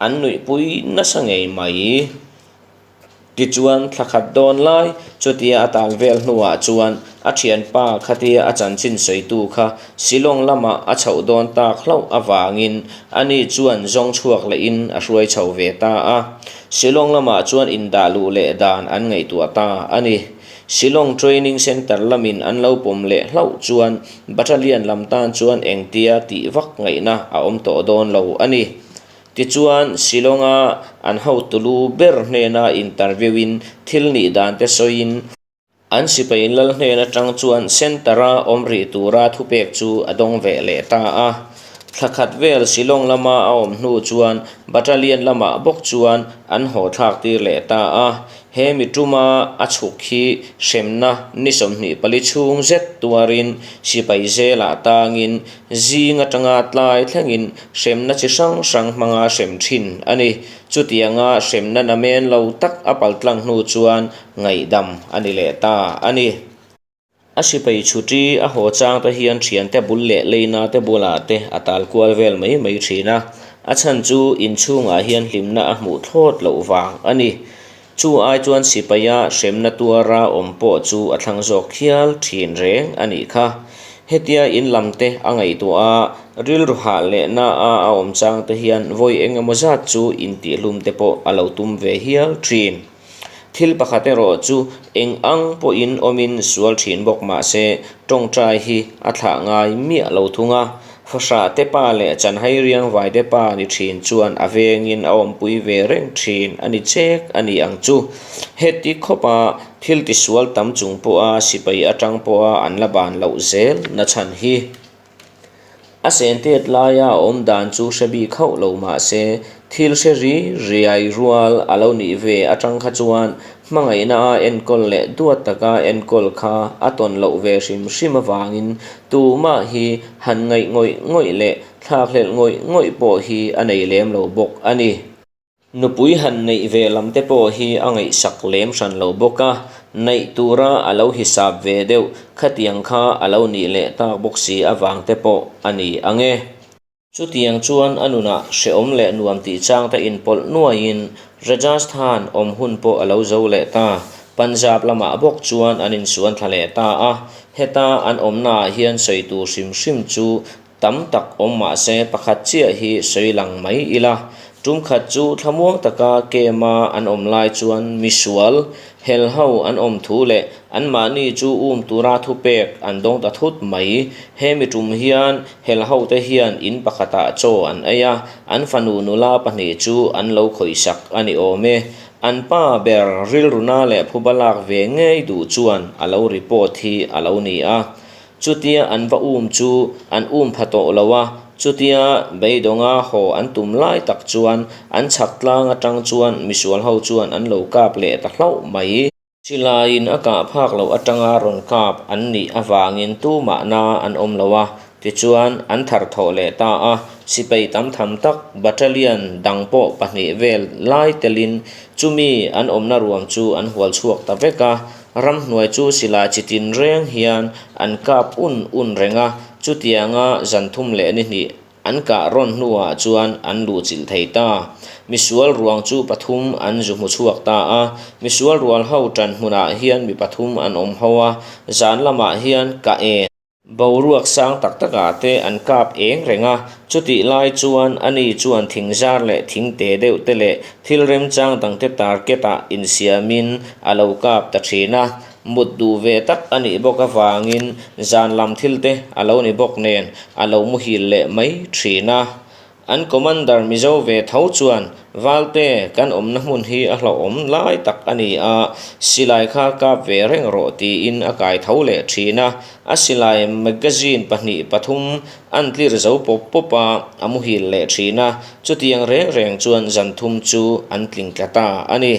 an nuihpui nasa ngei mai. Tichuan thla khat dawn lai chutia a tal vel hnuah chuan a thianpa khatia a chanchin sawitu kha Shillong lamah a chhoh dawn tak hlauh avangin ani chuan zawng chhuak lehin a hruai chho ve ta a. Shillong lamah chuan indah luh leh dan an ngaihtuah ta a ni. Shillong Training Centre lamin an lo pawm leh hlauh chuan Battalion lam tan chuan engtia tih vak ngaihna a awm tawh dawn lo a ni. Tichuan, Shillong-a an hotulu ber hnena interview-in thil nih dan te sawiin, An sipai lal hnen atang chuan Centre-a awm rih tura thupek chu a dawng ve leh ta a. Thla khat vel Shillong lama a awm hnu chuan Battalion lamah bawk chuan an haw thlak tir leh ta a. He mi tuma a chhuk hi hremna ni 24 chhung zet tuarin sipai zelah tangin zing atanga tlai thlengin hremna chi hrang hrang hmanga hrem thin a ni. Chutianga hremna namen lo tak a paltlang hnu chuan ngaihdam a ni leh ta a ni. A sipai chhuti a haw chang te hian thiante bul leh leina te bulah te a tal kual vel mai mai thin a, a chhan chu inchhungah hian hlimna a hmuh thlawt loh vang a ni. Chu ai chuan sipaia hremna tuara awm pawh chu a thlang zawk hial thin reng a nih kha. Hetia in lam te a ngaihtuah a, rilru hah lehna a a awm chang te hian vawi eng emaw zat chu intihhlum te pawh a lo tum ve hial thin. Thil pakhat erawh chu eng ang pawhin awmin sual thin bawk mah se, tawngtai hi a thlah ngai miah lo thung a. Fahrah te pa leh chanhai riangvai te pa ni thin chuan a vengin a awmpui ve reng thin a ni chek a ni ang chu. Heti khawpa thil tisual tam chung pawha sipai atang pawha an la ban loh zel nachhan hi. A sentet laia a awm dan chu hre bik hauh lo mah se, thil hre ri riai rual a lo nih ve atang kha chuan hmangaihna a enkawl leh duat taka enkawl kha a tawn loh ve hrim hrim avangin tumah hi han ngaih ngawih ngawih leh thlakhlelh ngawih ngawih pawh hi a nei lem lo bawk a ni. Nupui han neih ve lam te pawh hi a ngaihsak lem hran lo bawk a, neih tura a lo hisap ve deuh khatiang kha a lo nih leh tak bawk si avang te pawh a ni ang e. Chutiang chuan a nunah hrehawm leh nuam tih chang te inpawlh nuaiin Rajasthan awm hun pawh a lo zo leh ta. Punjab lamah bawk chuan an insuan thla leh ta a, heta an awmnaah hian sawi tur hrim hrim chu Tam tak awm mah se pakhat chiah hi sawi lang mai ila. Tum khat chu thlamuang taka camp-a an awm lai chuan misual, hel ho an awm thu leh anmahni chu um tura thupek an dawng ta thut mai. He mi tum hian hel hote hian in pakhatah chaw an ei a, an fanu nula pahnih chu an lo khawihsak a ni awm e. An pa ber rilruna leh phuba lak ve ngei duh chuan a lo report hi a lo ni a. Chutia an va um chu an um pha tawh lo a, chutia beidawnga haw an tum lai tak chuan an chhak tlang atang chuan misual ho chuan an lo kap leh ta hlauh mai. Silaiin a kah phak loh atanga rawn kap an nih avangin tumahna an awm lo a, tichuan an thar thawh leh ta a, sipai tam tham tak battalion dang pawh pahnih vel lai telin chumi an awmna ruang chu an hual chhuak ta vek a, Ramhnuai chu silai chi tin reng hian an kap un un reng a, chutianga zan thum leh ni hnih an kah rawn hnuah chuan an luhchilh thei ta. Misual ruang chu pathum an zu hmu chhuak ta a, misual rual ho ṭan hmunah hian mi pathum an awm ho a, zan lamah hian ka en. Boruak sang tak takah te an kap eng reng a, chutih lai chuan ani chuan thing zar leh thing te deuh te leh thil remchang dangte target ah insiamin a lo kap ta thin a. Mut duh ve tak a nih bawk avangin zan lam thil te a lo ni bawk nen a lo muhil leh mai thin a. An Commander Mizo ve tho chuan, Valte, kan awmna hmun hi a hlauhawm lai tak a ni a, silai kha kap ve reng rawh tiin a kai tho leh thin a. A silai magazine pahnih pathum an tlir zo pawp pawp a, a muhil leh thin a. Chutiang reng reng chuan zan thum chu an tling tla ta a ni.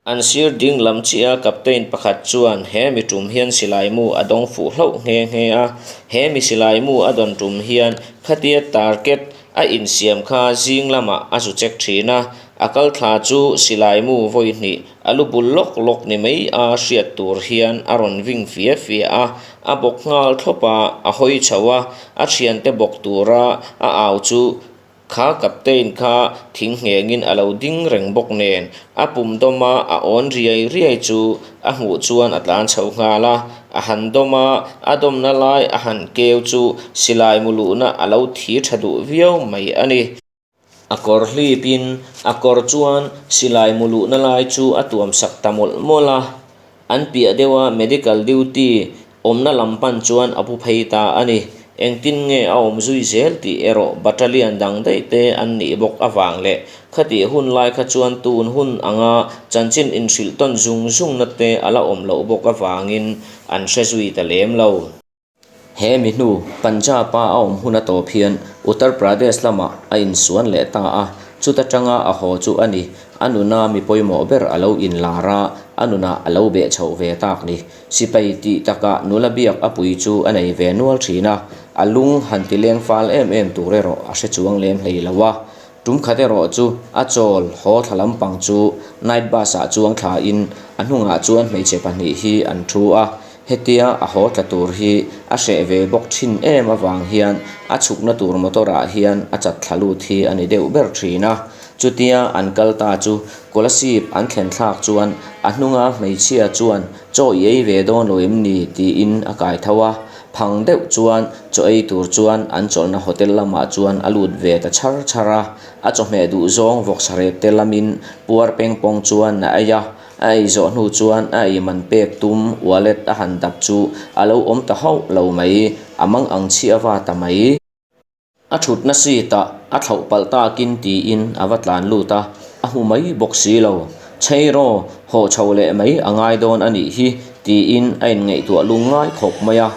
An sir ding lam chiah a captain pakhat chuan he mi tum hian silai mu a dawng fuh hlauh nghe nghe a, he mi silai mu a dawn tum hian khatia target a insiam kha zing lamah a zu check thin a, a kal thla chu silai mu vawi hnih a lu bul lawk lawk ni mai a hriat tur hian a rawn ving fia fia a, a bawk nghal thlawp a, a hawi chho a, a thiante bawk tura a au chu Kha captain kha thing nghengin a lo ding reng bawk nen, a pum dawma a awn riai riai chu a hmuh chuan a tlan chho nghal a, a han dawm a, a dawmna lai a han keu chu silai mu luhna a lo thi tha duh viau mai a ni. A kawr hlipin a kawr chuan silai mu luhna lai chu a tuam sak ta mawlh mawlh a, An piah deuha medical duty awmna lam pan chuan a pu phei ta a ni. Engtin nge a awm zui zel tih erawh battalion dang daih te an nih bawk avang leh khatih hun lai kha chuan tun hun anga chanchin inhrilh tawn zung zungna te a la awm loh bawk avangin an hre zui ta lem lo. He mi hnu Punjab-a a awm hun a tawp hian Uttar Pradesh lamah a insuan leh ta a, chuta tanga a haw chu a ni. A nuna mi pawimawh ber a lo inlar a, a nunah a lo beh chhoh ve tak ni. Sipai tih takah nula biak a pui chu a nei ve nual thin a, a lung han ti leng fal em em tur erawh a hre chuang lem hlei lo a. Tum khat erawh chu a chawl haw thla lampang chu night bus ah chuang thla in a hnungah chuan hmeichhe pahnih hi an thu a, hetia a haw tla tur hi a hreh ve bawk thin em avang hian a chhukna tur motor ah hian a chat thla lut hi a ni deuh ber thin a. Chutia an kal ta chu Kolasib an thlen thlak chuan a hnunga hmeichhia chuan chaw i ei ve dawn lo em ni tiin a kai tho a, Phang deuh chuan chaw ei tur chuan an chawlhna hotel lamah chuan a lut ve ta chhar chhar a, a chawhmeh duh zawng vawksa rep te lamin puar peng pawng chuan a ei a, a ei zawh hnu chuan a ei man pek tum wallet a han dap chu a lo awm ta hauh lo mai, a mang ang chhiah va ta mai. A thutna seat ah a thlauh palh takin tiin a va tlan lut a, a hmu mai bawk si lo. Chheiraw, haw chho leh mai a ngai dawn a nih hi tiin a inngaihtuah lung ngai khawp mai a.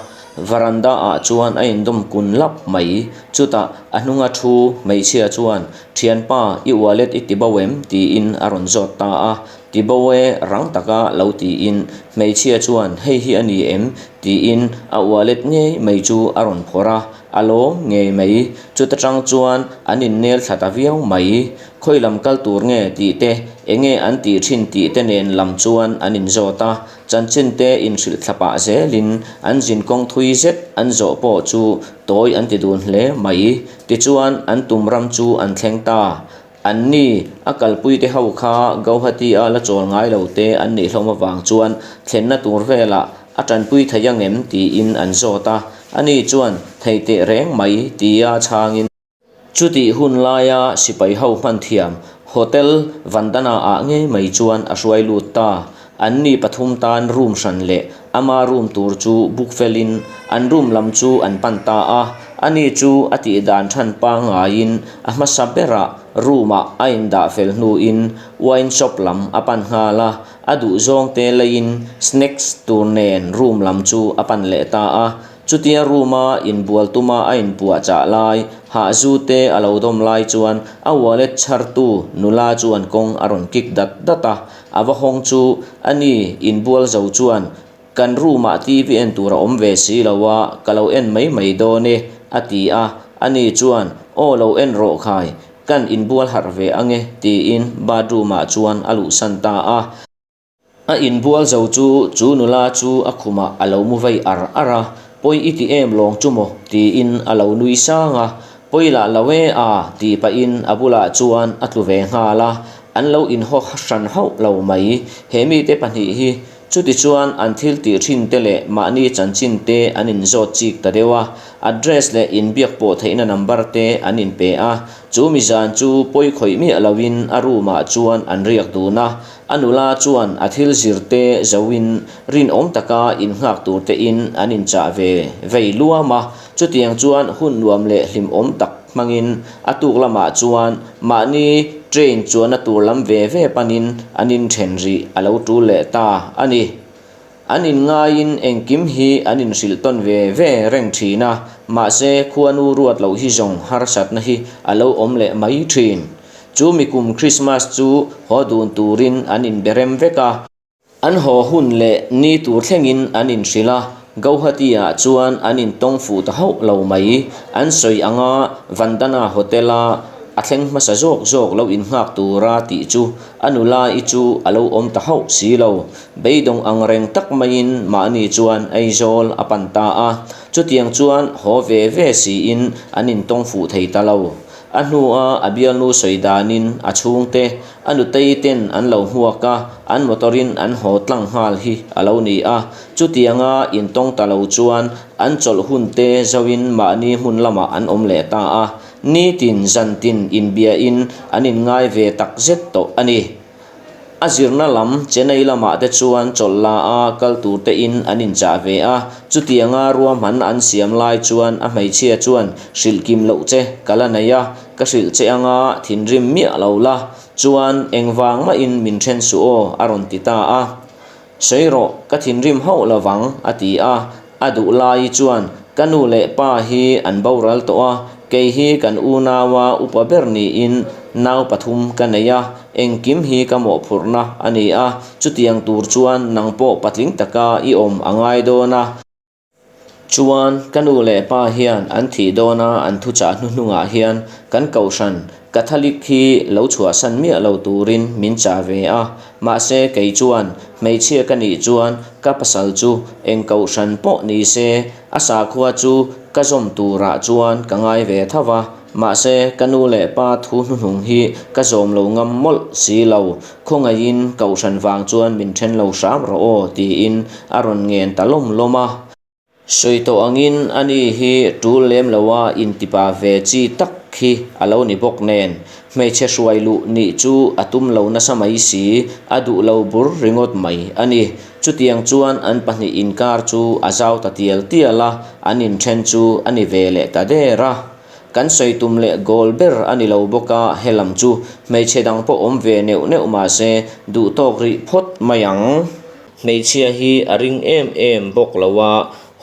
Varanda ah chuan a indawm kun lap mai. Chutah a hnunga thu hmeichhia chuan, Thianpa, i wallet i ti bo em? tiin a rawn zawt ta a. Ti bo e, rang taka lo tiin hmeichhia chuan, Hei hi a ni em? tiin a wallet ngei mai chu a rawn phawrh a. A lawm ngei mai. Chuta tang chuan an innel thla ta viau mai. Khawi lam kal tur nge tih te, enge an tih thin tih te nen lam chuan an inzawt a. Chanchin te inhrilh thla pah zelin an zin kawng thui zet an zawh pawh chu tawi an ti dun hle mai. Tichuan an tum ram chu an thleng ta. An ni, a kalpui te ho kha Gauhati a la chawl ngai lo te an nih hlawm avang chuan thlenna tur velah a tanpui thei angem tiin an zawt a. Ani chuan thei teh reng mai tia chhangin. Chutih hun laia sipai ho hman thiam Hotel Vandana ah ngei mai chuan a hruai lut ta. An ni pathum tan room hran leh ama room tur chu book felin an room lam chu an pan ta a. Ani chu a tih dan than pangngaiin a hmasa berah room ah a indah fel hnuin wine shop lam a pan nghal a. A duhzawng te leiin snacks tur nen room lam chu a pan leh ta a. Chutia room-a inbual tuma a inpuah chah lai, hahzu te a lo dawm lai chuan a wallet chhartu nula chuan kawng a rawn kik dat dat a. A va hawng chu a ni inbual zo chuan, Kan room-ah TV en tur a awm ve si lo a, ka lo en mai mai dawn e, a ti a. Ani chuan, Aw lo en rawh khai, kan inbual harh ve ange, tiin bathroom-ah chuan a luhsan ta a. A inbual zo chu chu nula chu a khumah a lo mu vei ar ar a, Pawi i ti em lawng chu maw? tiin a lo nui sang a, Pawi lah lo e a tih pahin a bulah chuan a tlu ve nghal a, an lo inhaw hran hauh lo mai. He mite pahnih hi chutichuan an thil tih thin te leh mahni chanchin te an inzawt chik ta deuh a, address leh inbiak pawh theihna number te an inpe a, chu mizan chu pawi khawih miah loin a room ah chuan an riak dun a, A nula chuan a thil zir te zoin rinawm taka innghak tur tein an inchah ve vei luam a. Chutiang chuan hun nuam leh hlimawm tak hmangin a tuk lamah chuan mahni train chuanna tur lam ve ve panin an inthen rih a lo tul leh ta a ni. An inngaiin engkim hi an inhrilh tawn ve ve reng thin a, mahse khuanu ruat loh hi zawng harsatna hi a lo awm leh mai thin. Chu mi kum Krismas chu haw dun turin an inbe rem vek a. An haw hun leh ni tur thlengin an inhrilh a, Gauhati-ah chuan an intawng fuh ta hauh lo mai. An sawi anga Vandana Hotel-a a thleng hmasa zawk zawk lo innghak tura tih chu a nula-i chu a lo awm ta hauh si lo. Beidawng ang reng tak maiin mahni chuan Aizawl a pan ta a. Chutiang chuan haw ve ve siin an intawng fuh thei ta lo. A hnua a bialnu sawi danin a chhungte, a nutei ten an lo hmuak a, an motor-in an haw tlang nghal hi a lo ni a. Chutianga intawng ta lo chuan an chawlh hun te zoin mahni hmun lamah an awm leh ta a. Nitin zantin inbiain an inngai ve tak zet tawh a ni. A zirna lam Chennai lamah te chuan chawlh la a kal tur te in an inchah ve a, chutianga ruahman an siam lai chuan a hmeichhia chuan hrilh kim loh che ka la nei a, ka hrilh che anga thinrim miah lo la, chuan engvang mahin min then suh aw a rawn ti ta a. Sawi rawh, ka thinrim hauh lovang, a ti a. A duh lai chuan, Ka nu leh pa hi an boral tawh a, kei hi kan unaua upa ber niin nau pathum ka nei a, engkim hi ka mawhphurhna a ni a, chutiang tur chuan nang pawh patling taka i awm a ngai dawn a. Chuan, ka nu leh pa hian an thih dawna an thuchah hnuhnungah hian kan kohhran Catholic hi lo chhuahsan miah lo turin min chah ve a, mahse kei chuan hmeichhia ka nih chuan ka pasal chu eng kohhran pawh ni se a sakhua chu ka zawm turah chuan ka ngai ve tho va, mahse ka nu leh pa thu hnuhnung hi ka zawm lo ngam mawlh si lo, khawngaihin kohhran vang chuan min then lo hram rawh aw tiin a rawn ngen ta lawm lawm a. Sawi tawh angin ani hi tul lem loa intipa ve chi tak hi a lo ni bawk nen, hmeichhe hruai luh nih chu a tum lo nasa mai si, a duh lo bur ringawt mai a ni. Chutiang chuan an pahnih inkar chu a zau ta tial tial a, an inthen chu a ni ve leh ta der a. Kan sawi tum leh goal ber a ni lo bawk a, helam chu hmeichhe dang pawh awm ve neuh neuh mah se duh tawk rih phawt mai ang. Hmeichhia hi a ring em em bawk lo a,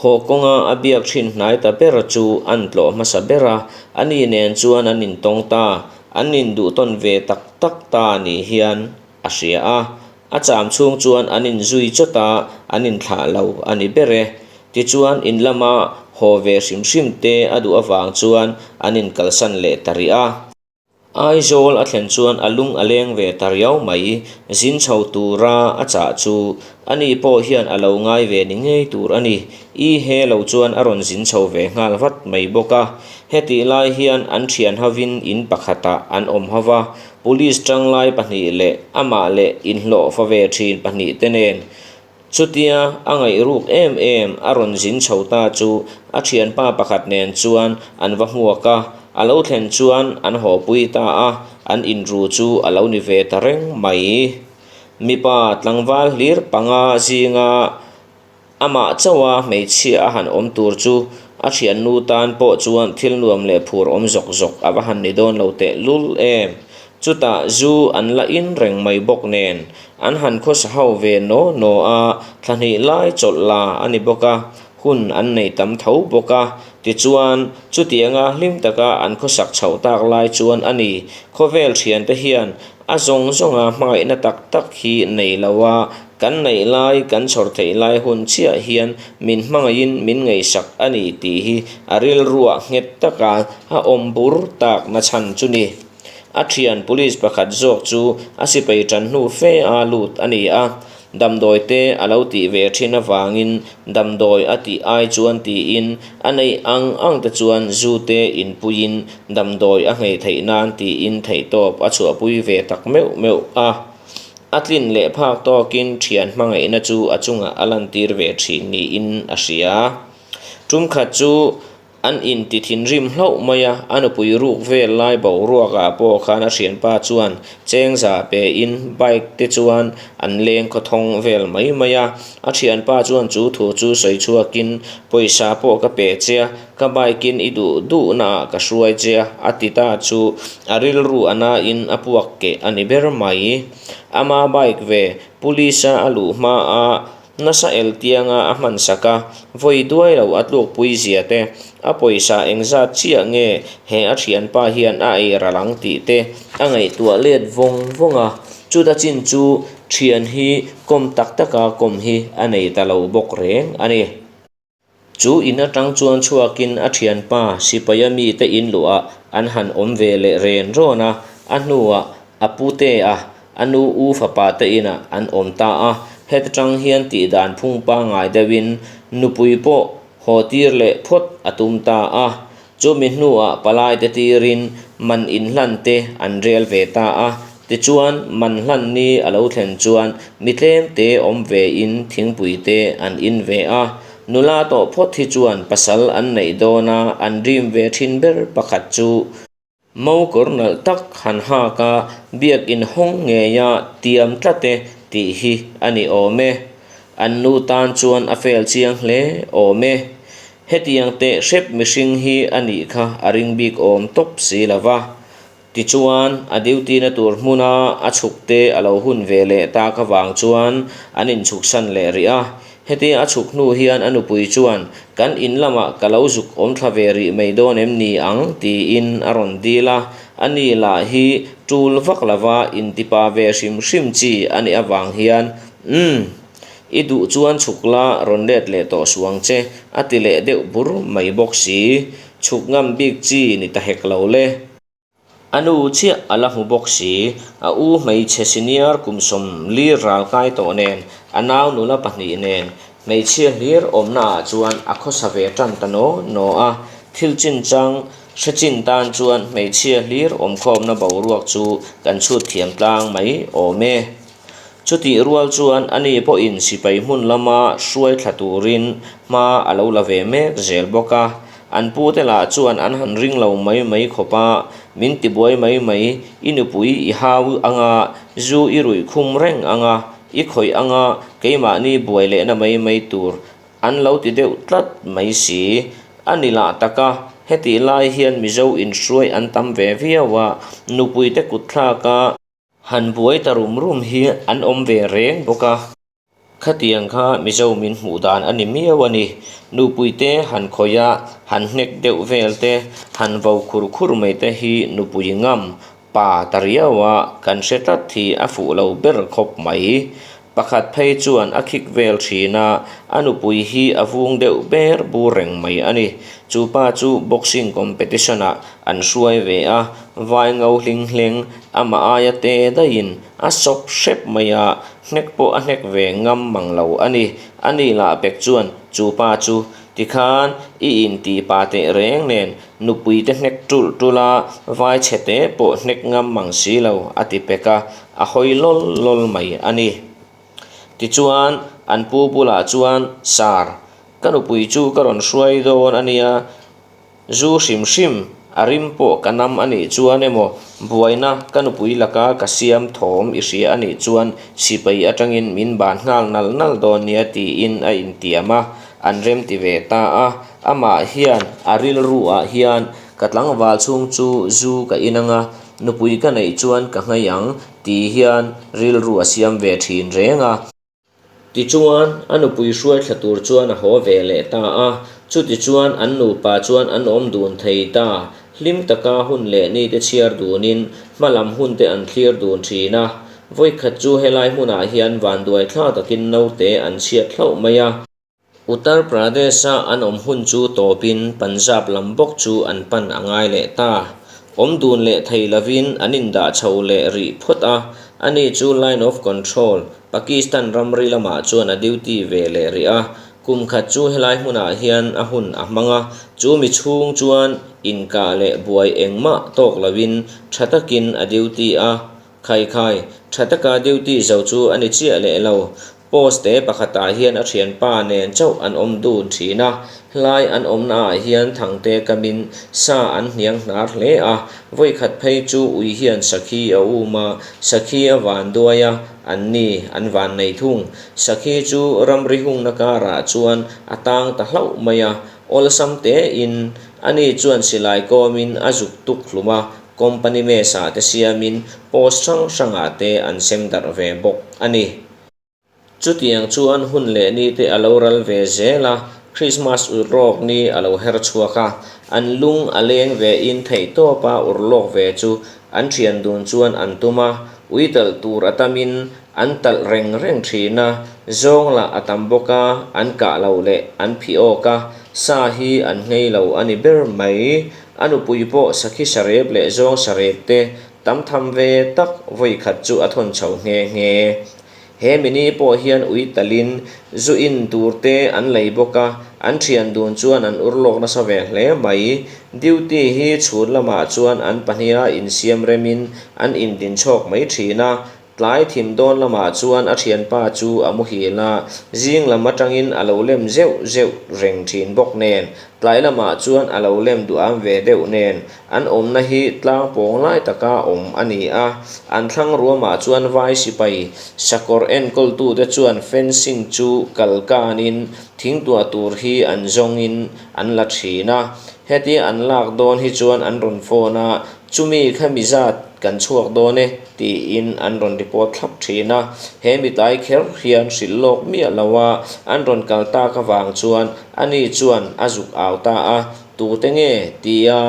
haw kawnga a biak thin hnai ta ber chu an tlawh hmasa ber a, ani nen chuan an intawng ta, an induhtawn ve tak tak ta ni hian a hria a. A cham chhung chuan an inzui chawt a, an inthlah lo a ni ber e. Tichuan in lama Haw ve hrim hrim te a duh avang chuan an inkalsan leh ta rih a. Aizawl a thlen chuan a lung a leng ve ta riau mai, zin chho tura a chah chu ani pawh hian a lo ngai ve ni ngei tur a ni. I he lo chuan a rawn zin chho ve nghal vat mai bawk a. Hetih lai hian an thian hovin in pakhatah an awm ho va, Police tanglai pahnih leh amah leh inhlawhfa ve thin pahnihte nen Chutia a ngaih ruk em em a rawn zin chho ta chu a thianpa pakhat nen chuan an va hmuak a, a lo thlen chuan an hawpui ta a, an inru chu a lo ni ve ta reng mai. Mipa tlangval hlir panga zinga amah chauha hmeichhia a han awm tur chu a thiannu tan pawh chuan thil nuam leh phur awm zawk zawk a va han ni dawn lo tehlul em. Chutah zu an la in reng mai bawk nen, an han khawsa ho ve naw naw a, thla hnih lai chawlh la a ni bawk a, hun an nei tam tho bawk a. Tichuan, chutianga hlim taka an khawsak chhoh tak lai chuan a ni, khawvel thiante hian a zawng zawnga hmangaihna tak tak hi nei lo a, kan neih lai, kan chhawr theih lai hun chiah hian min hmangaihin min ngaihsak a ni tih hi a rilruah nghet taka a awm bur tak nachhan chu ni. A thian police pakhat zawk chu a sipai tan hnu fe a lut a ni a, damdawi te a lo tih ve thin avangin damdawi a tih ai chuan tiin a neih ang ang te chuan zu te inpuiin damdawi a nghei theih nan tiin theihtawp a chhuahpui ve tak meuh meuh a. A tlin leh phak tawkin thian hmangaihna chu a chungah a lantir ve thin niin a hria. Tum khat chu An inti thinrim hlauh mai a, a nupui ruk vel lai boruakah pawh khan a thianpa chuan chengza pein bike te chuan an leng khawthawng vel mai mai a. A thianpa chuan chu thu chu sawi chhuakin, Pawisa pawh ka pe che a, ka bike in i duh duhnaah ka hruai che a, a ti ta chu a rilru a nain a puak keh a ni ber mai. Ama bike ve police a a luh hmaa Nasa el tianga a hman sak a, vawi duai lo a tlukpui zia te, a pawisa engzat chiah nge he a thianpa hian a ei ral ang tih te a ngaihtuah let vawng vawng a, chuta chin chu thian hi kawm tak taka kawm hi a nei ta lo bawk reng a ni. Chu in atang chuan chhuakin a thianpa sipaia mite in luhah an han awm ve leh ren rawn a, a hnuah a pute a, a nu u fapa te inah an awm ta a. Heta tang hian tihdan phung pangngai deuhin nupui pawh haw tir leh phawt a tum ta a. Chumi hnuah palaite tirin man inhlan te an rel ve ta a, tichuan man hlan ni a lo thlen chuan mi tlem te awm ve in thingpui te an in ve a. Nula tawh phawt hi chuan pasal an neih dawn a, an rim ve thin ber pakhat chu. Mo kawr nalh tak han hak a, biak inhawng ngeia tiam tlat e tih hi a ni awm e. An nu tan chuan a fel chiang hle awm e. Hetiang teh hrep mihring hi a nih kha a ring bik awm tawp si lo va. Tichuan, a duty na tur hmuna a chhuk te a lo hun ve leh tak avang chuan an inchhuksan leh rih a. Hetia a chhuk hnu hian a nupui chuan, Kan in lamah ka lo zuk awm thla ve rih mai dawn em ni ang? tiin a rawn dil a. A ni lah hi tul vak lova intipa ve hrim hrim chi a nih avang hian, Umm, i duh chuan chhuk la rawn let leh tawh suh ang che, a ti leh deuh bur mai bawk si. Chhuk ngam bik chi ni ta hek lo le. A nu chiah a la hmu bawk si. A u hmeichhe senior kum 40 ral kai tawh nen, a nau nula pahnih nen hmeichhia hlir awmna ah chuan a khawsa ve tan ta naw naw a. Thil chinchang hre chin tan chuan hmeichhia hlir awmkhawmna boruak chu kan chhut thiam tlang mai awm e. Chutih rual chuan ani pawhin sipai hmun lama hruai thla turin hma a lo la ve mek zel bawk a. An pute lah chuan an han ring lo mai mai khawp a, Min tibuai mai mai, i nupui i hau anga, zu i ruih khum reng anga, i khawih anga, keimahni buai lehna mai mai tur an lo ti deuh tlat mai si. A ni lah tak a, hetih lai hian Mizo inhruai an tam ve viau a, nupuite kutthlak a, Han buai ta rum rum hi an awm ve reng bawk a. Khatiang kha Mizo min hmuh dan a ni miau a ni. Nupuite han khawih a, han hnek deuh vel te, han vo khur khur mai te hi nupui ngam pa ta riau a, kan hre tlat hi a fuh lo ber khawp mai. Pakhat phei chuan a khik vel thin a, a nupui hi a vung deuh ber bur reng mai a ni. Chu pa chu boxing competition ah an hruai ve a, vai ngo hling hleng amah aia te daihin a sawp hrep mai a, hnek pawh a hnek ve ngam mang lo a ni. A ni lah pek chuan chu pa chu tikhan i inti pa teh reng nen nupui te hnek ṭulh ṭulh a, vai chhe te pawh hnek ngam mang si lo a ti pek a, a hawi lawl lawl mai a ni. Tichuan, an pu bulah chuan, Sir, ka nupui chu ka rawn hruai dawn a nia, zu hrim hrim a rim pawh ka nam a nih chuan emaw, buaina ka nupui laka ka siam thawm i hria a nih chuan sipai atangin min ban nghal nal nal dawn nia tiin a intiam a, an remti ve ta a. Amah hian a rilru ah hian ka tlangval chhung chu zu ka in anga, nupui ka neih chuan ka nghei ang tih hian rilru a siam ve thin reng a. Tichuan, a nupui hruai thla tur chuan a haw ve leh ta a, chutichuan an nupa chuan an awm dun thei ta. Hlim taka hun leh ni te chhiar dunin hma lam hun te an thlir dun thin a. Vawikhat chu helai hmunah hian vanduai thla takin naute an chhiat hlauh mai a. Uttar Pradesh-a an awm hun chu tawpin Punjab lam bawk chu an pan a ngai leh ta. Awm dun leh thei lovin an indah chho leh rih phawt a, ani chu Line of Control, Pakistan ramri lamah chuan a duty ve leh rih a. Kum khat chu helai hmunah hian a hun a hmang a, chu mi chhung chuan inkah leh buai engmah tawk lovin tha takin a duty a. Khai khai, tha taka duty zo chu a ni chiah leh lo. Post te pakhatah hian a thianpa nen chauh an awm dun thin a, hlai an awmna ah hian thangte kamin sa an hniang hnar hle a, vawikhat phei chu ui hian sakhi a um a, sakhi a van duai a, an ni an van nei thung. Sakhi chu ramri hungna karah chuan a tang ta hlauh mai a, awlsam tein ani chuan silai kawmin a zuk tuk hlum a, Company mess ah te siamin post hrang hrangah te an sem darh ve bawk a ni. Chutiang chuan hun leh ni te a lo ral ve zel a, Christmas urlawk ni a lo her chhuak a, an lung a leng ve in theihtawpa urlawk ve chu an thian dun chuan an tum a, ui talh tur a tamin an talh reng reng thin a, zawng lah a tam bawk a, an kah lo leh an phih awk a, sa hi an nghei lo a ni ber mai. A nupui pawh sakhi sarep leh zawng sarep te tam tham ve tak vawi khat chu a thawn chho nghe nghe. He mini pawh hian ui talin zu in tur te an lei bawk a, an thian dun chuan an ur lawk nasa ve hle mai. Duty hi chhun lamah chuan an pahniha insiam remin an indin chhawk mai thin a, Tlai thim dawn lamah chuan a thianpa chu a muhil a, zing lam atangin a lo lem zeuh zeuh reng thin bawk nen, tlai lamah chuan a lo lem duham ve deuh nen, an awmna hi tlang pawng lai taka awm a ni a. An thlang ruamah chuan vai sipai sakawr enkawltute chuan fencing chu kal kanin thingtuah tur hi an zawngin an la thin a. Hetia an lak dawn hi chuan an rawn phone a, Chumi kha mi zat kan chhuak dawn e tiin an rawn report thlap thin a, he mi tlai kher hian hrilh lawk miah lo a, an rawn kal tak avang chuan ani chuan a zuk au ta a, tute nge tia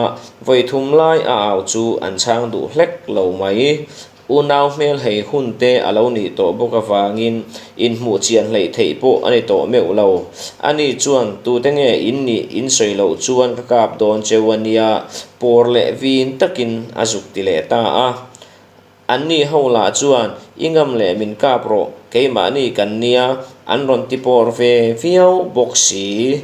vawi thum lai a au chu an chhang duh hlek lo mai. Unau hmel hei hun te a lo nih tawh bawk avangin inhmuh chian hleih theih pawh a ni tawh meuh lo. Ani chuan, Tute nge in nih in sawi loh chuan ka kap dawn cheu a nia, pawr leh vin takin a zuk ti leh ta a. Anni ho lah chuan, I ngam leh min kap rawh, keimahni kan nia, an rawn ti pawr ve viau bawk si.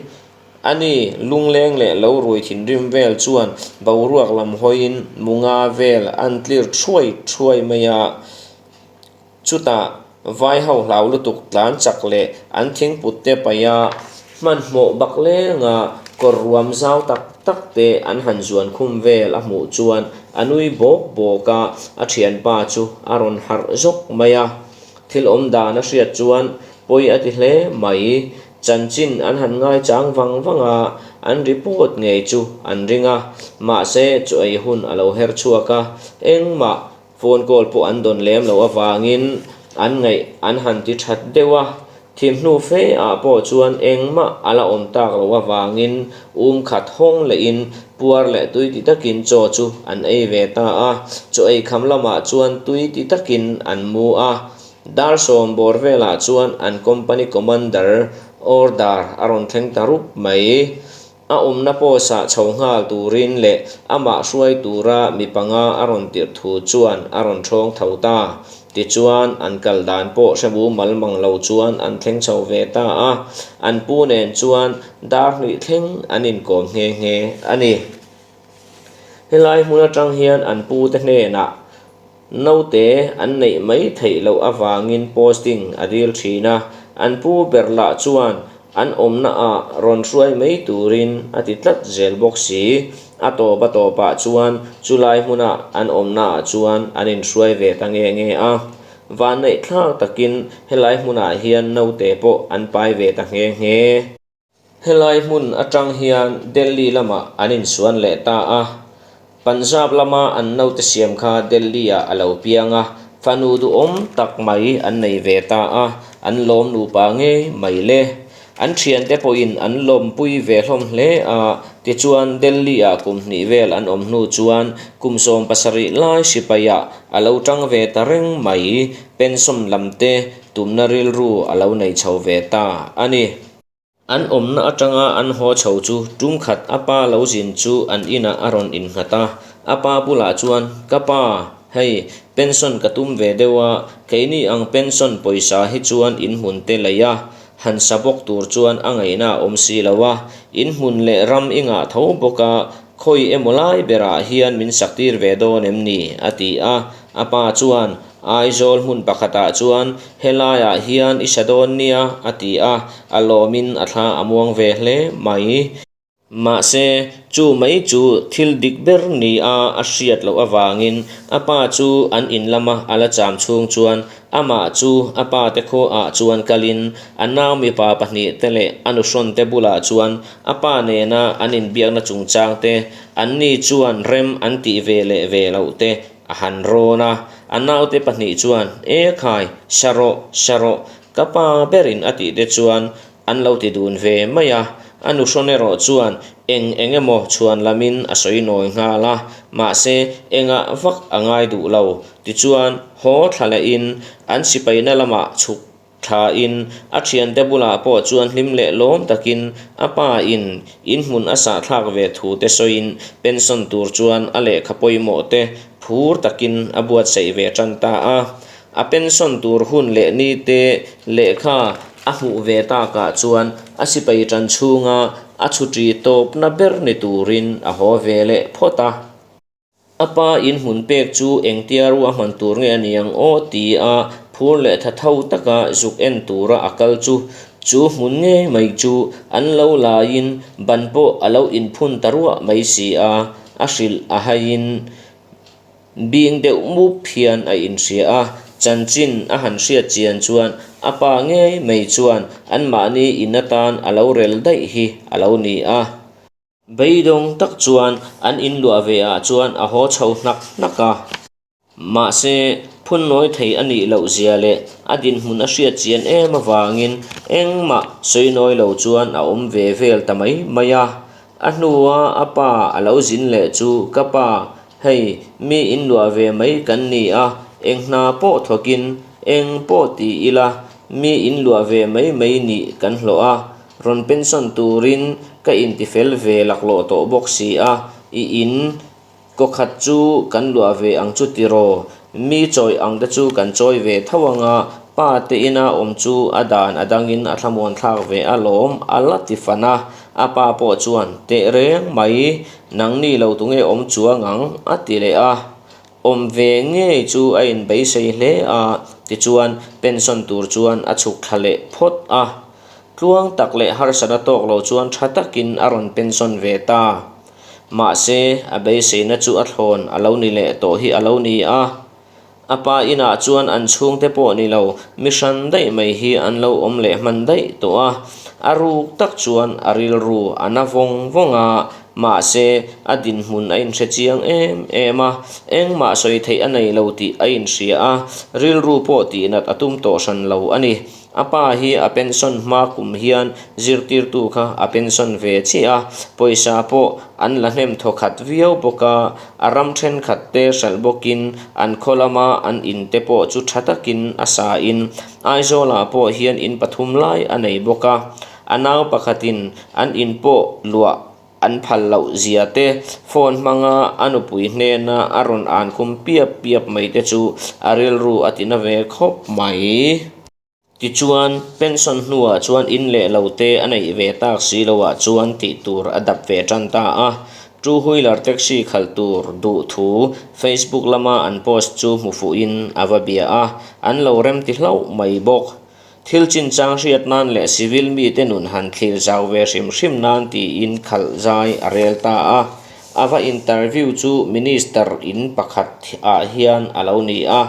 Ani, lungleng leh lo rui thinrim vel chuan boruak lam hawiin munga vel an tlir thuai thuai mai a. Chutah, vai ho hlau lutuk tlan chak leh an thingput te paih a, hmanhmawh bak lenga kawr ruam zau tak tak te an han zuan khum vel a hmuh chuan a nui bawk bawk a, a thianpa chu a rawn harh zawk mai a. Thil awm dan a hriat chuan pawi a ti hle mai. Chanchin an han ngaichang vang vang a, an report ngei chu an ring a, mahse chu ei hun a lo her chhuak a, engmah phone call pawh an dawn lem loh avangin an ngaih an han ti that deuh a, thim hnu fe ah pawh chuan engmah a la awm tak loh avangin um khat hawng lehin puar leh tui ti takin chaw chu an ei ve ta a, chaw ei kham lamah chuan tui ti takin an mu a. Dar sawmbawr velah chuan an company commander order a rawn thleng ta rup mai. A awmna post ah chho nghal turin leh amah hruai tura mi panga a rawn tirh thu chuan a rawn ṭhawng tho ta. Tichuan, an kal dan pawh hre mumal mang lo chuan an thleng chho ve ta a, an pu nen chuan dar hnih thleng an inkawm nghe nghe a ni. Helai hmun aṭang hian an pute hnenah Naute an neih mai theih loh avangin posting a dil thin a, an pu ber lah chuan an awmna ah rawn hruai mai turin a ti tlat zel bawk si. A tawp a tawpah chuan chulai hmuna an awmna ah chuan an inhruai ve ta nge nge a. Vanneih thlak takin helai hmunah hian naute pawh an pai ve ta nghe nghe. Helai hmun atang hian Delhi lamah an insuan leh ta a, Punjab lama an naute siam kha Delhi-ah a lo piang a, fanu duhawm tak mai an nei ve ta a, an lawm nupa ngei mai le. An thiante pawhin an lawmpui ve hlawm hle a, tichuan Delhi-ah kum hnih vel an awm hnu chuan kum 70 lai sipaiah a lo tang ve ta reng mai, pension lamte tumna rilru a lo nei chho ve ta a ni. An awmna atanga an haw chho chu tum khat a pa lo zin chu an inah a rawn innghat a, a pa bulah chuan, Ka pa, hei, pension ka tum ve deuh a, keini ang pension pawisa hi chuan inhmun te lei a, han sa bawk tur chuan a ngaihna a awm si lo a, inhmun leh ram i ngah tho bawk a, khawi emaw lai berah hian min sak tir ve dawn em ni? a ti a, a pa chuan, Aizawl hmun pakhatah chuan helaiah hian i sa dawn nia a ti a, a lawmin a thla a muang ve hle mai. Mahse, chu mai chu thil dik ber nia a hriat loh avangin a pa chu an in lama a la cham chhung chuan amah chu a pa te khuaah chuan kalin a nau mipa pahnihte leh a nuhrawnte bulah chuan a pa nena an inbiakna chungchangte anni chuan rem an tih ve leh ve loh te A han rawn a, a naute pahnih chuan, E khai, sa rawh, sa rawh, ka pa berin a tih te chuan an lo ti dun ve mai a. A nuhrawn erawh chuan eng eng emaw chhuan lamin a sawi nawi nghal a, mahse engah vak a ngai duh lo. Tichuan, haw thla lehin an sipaina lamah chhuk Thlain a thiante bulah pawh chuan hlim leh lawm takin a pa in inhmun a sahthlak ve thu te sawiin pension tur chuan a lehkha pawimawh te phur takin a buatsaih ve tan ta a. A pension tur hun leh ni te lehkha a hmuh ve takah chuan a sipai tan chhunga a chhuṭi tawpna ber ni turin a haw ve leh phawt a. A pa in hmun pek chu engtia ruahman tur nge a ni ang aw ti a phur leh tha tho taka zuk en tura a kal chu chu hmun ngei mai chu an lo laiin ban pawh a lo inphun ta ruah mai si a, a hrilh a haiin bing deuh mup hian a inhria a, chanchin a han hriat chian chuan a pa ngei mai chuan anmahni in atan a lo rel daih hi a lo ni a. Beidawng tak chuan an in luah ve ah chuan a haw chho hnak hnak a. Mahse, phunnawi thei a nih loh zia leh a dinhmun a hriat chian em avangin engmah sawinawi lo chuan a awm ve vel ta mai mai a. A hnua a pa a lo zin leh chu ka pa, hei mi in luah ve mai kan ni a, eng hna pawh thawkin eng pawh ti ila mi in luah ve mai mai nih kan hlawh a, Rawn pension turin ka intifel ve laklawh tawh bawk si a, i in kaw khat chu kan luah ve ang chu tiraw? Mi chawi ang te chu kan chawi ve tho ang a, pa te ina awm chu a dan a dangin a thlamuan thlak ve alawm a la ti fan a, a pa pawh chuan teh reng mai, nangni lo tunge awm chuang ang a ti leh a. Awm ve ngei chu a inbeisei hle a, tichuan pension tur chuan a chhuk thla leh phawt a. Tluang tak leh harsatna tawk lo chuan tha takin a rawn pension ve ta. Mahse, a beiseina chu a thlawn a lo ni leh tawh hi a lo ni a. A pa inah chuan an chhungte pawh ni lo, mi hran daih mai hi an lo awm leh hman daih tawh a. A ruk tak chuan a rilru a na vawng vawng a. Mahse, a dinhmun a inhre chiang em em a, engmah sawi theih a nei lo tih a inhria a, rilru pawh tihnat a tum tawh hran lo a ni. A pa hi a pension hma kum hian zirtirtu kha a pension ve chiah a, pawisa pawh an la hnem thaw khat viau bawk a, a ram thenkhat te hralh bawkin an khaw lama an in te pawh chu tha takin a sa in Aizawlah pawh hian in pathum lai a nei bawk a, a nau pakhatin an in pawh luah An phal loh zia te, phone hmanga a nupui hnena a rawn an khum piap piap mai te chu a rilru a tina ve khawp mai. Tichuan, pension hnuah chuan in leh lo te a neih ve tak si loah chuan tih tur a dap ve tan ta a. Two wheeler taxi khalh tur duh thu Facebook lama an post chu hmu fuhin a va bia a, an lo remti hlauh mai bawk. Thil chinchang hriat nan leh civil mite nun han thlir zau ve hrim hrim nan tiin khalh zai a rel ta a. A va interview chu minister in pakhat ah hian a lo ni a.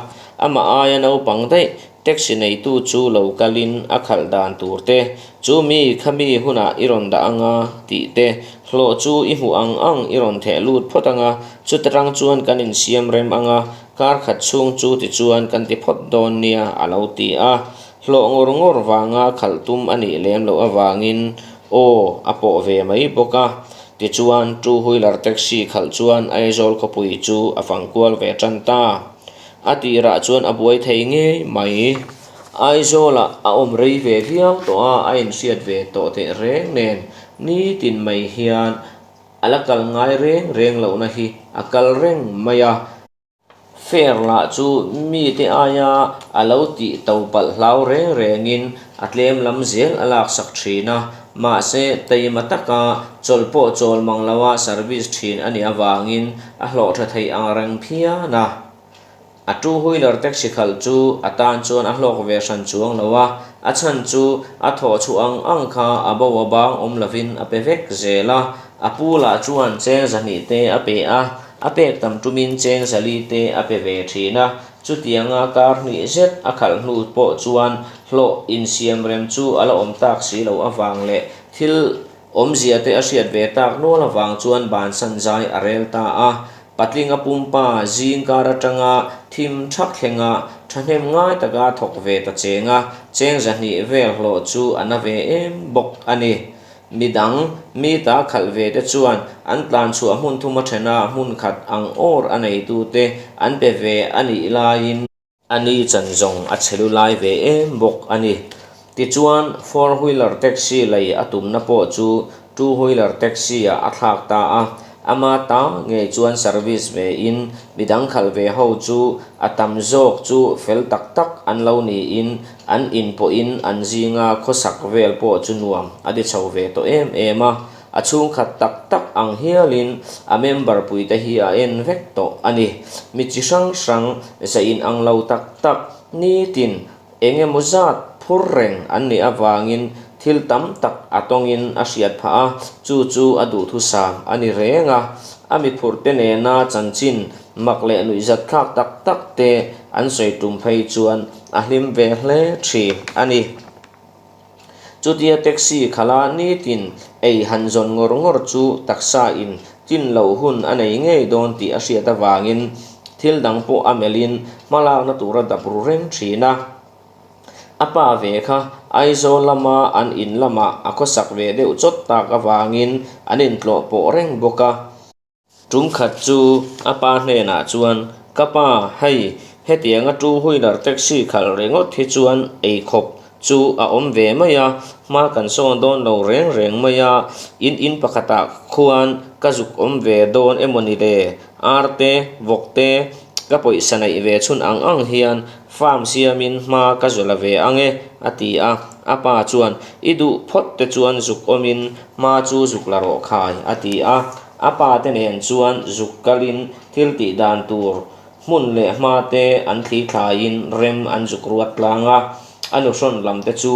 Amah aia naupang daih taxi neitu chu lo kalin a khalh dan tur te, chu mi khami hunah i rawn dah anga tih te, hlawh chu i hmuh ang ang i rawn theh lut phawt anga, chuta tang chuan kan insiam rem anga, Kar khat chhung chu tichuan kan ti phawt dawn nia a lo ti a, hlawh ngawr ngawr vanga khalh tum a nih lem loh avangin aw a pawh ve mai bawk a. Tichuan two wheeler taxi khalh chuan Aizawl khawpui chu a fang kual ve tan ta. A tirah chuan a buai thei ngei mai. Aizawlah a awm rei ve viau tawh a, a inhriat ve tawh teh reng nen nitin mai hian A la kal ngai reng reng lohna hi a kal reng mai a. Fare lah chu mite aia a lo tih to palh hlau reng rengin a tlem lam zel a laksak thin a, mahse taima taka chawlh pawh chawl mang loa service thin a nih avangin a hlawh tha thei ang reng phian a. A two wheeler taxi khalh chu a tan chuan a hlawk ve hran chuang lo a, a chhan chu a thawh chhuah ang ang kha a bo a bang awm lovin a pe vek zel a, a pu lah chuan cheng zahnih te a pe a, a pek tam tumin cheng zali te a pe ve thin a, chutianga kar hnih zet a khalh hnu pawh chuan hlawh insiam rem chu a la awm tak si loh avang leh thil awmzia te a hriat ve tak nual avang chuan bansan zai a rel ta a. Patlinga pumpa zing kar atanga thim thak thlenga thahnem ngai taka thawk ve ta cheng a, cheng zahnih vel hlawh chu a na ve em bawk a ni. Midang, mi ta khalh ve te chuan an tlan chhuah hmun thuma thena hmun khat ang awr a neitute an pe ve a nih laiin, A ni chan zawng a chhe lu lai ve em bawk a ni. Tichuan, four wheeler taxi lei a tumna pawh chu two wheeler taxi ah a thlak ta a. Ama ta ngei chuan service ve in midang khalh ve ho chu a tam zawk chu fel tak tak an lo niin an in pawhin an zinga khawsak vel pawh chu nuam a ti chho ve tawh em em a. A chhungkhat tak tak ang hialin a member puite hi a en vek tawh a ni. Mi chi hrang hrang zah in ang lo tak tak nitin eng emaw zat phur reng an nih avangin thil tam tak a tawngin a hriat phah a, chu chu a duhthusam a ni reng a. A mi phurhte nena chanchin mak leh nuihzat thlak tak tak te an sawi tum phei chuan a hlim ve hle thin a ni. Chutia taxi khala nitin ei han zawn ngawr ngawr chu taksa in tlin loh hun a nei ngei dawn tih a hriat avangin thil dang pawh a melhin hmalakna tur a dap ru reng thin a. A pa ve kha Aizawl lama an in lamah a khawsak ve deuh chawt tak avangin an intlawh pawh reng bawk a. Tum khat chu a pa hnenah chuan, Ka pa, hei, hetianga two wheeler taxi khalh ringawt hi chuan eikhawp chu a awm ve mai a, hma kan sawn dawn lo reng reng mai a, in in pakhatah khuan ka zuk awm ve dawn emaw ni le, ar te, vawk te, ka pawisa neih ve chhun ang ang hian Farm siamin hma ka zu la ve ang e, a ti a. A pa chuan, I duh phawt te chuan zuk awmin hma chu zuk la rawh khai, a ti a. A pa te nen chuan zuk kalin thil tih dan tur hmun leh hma te an thli thlaiin rem an zuk ruat tlang a. A nuhrawn lam te chu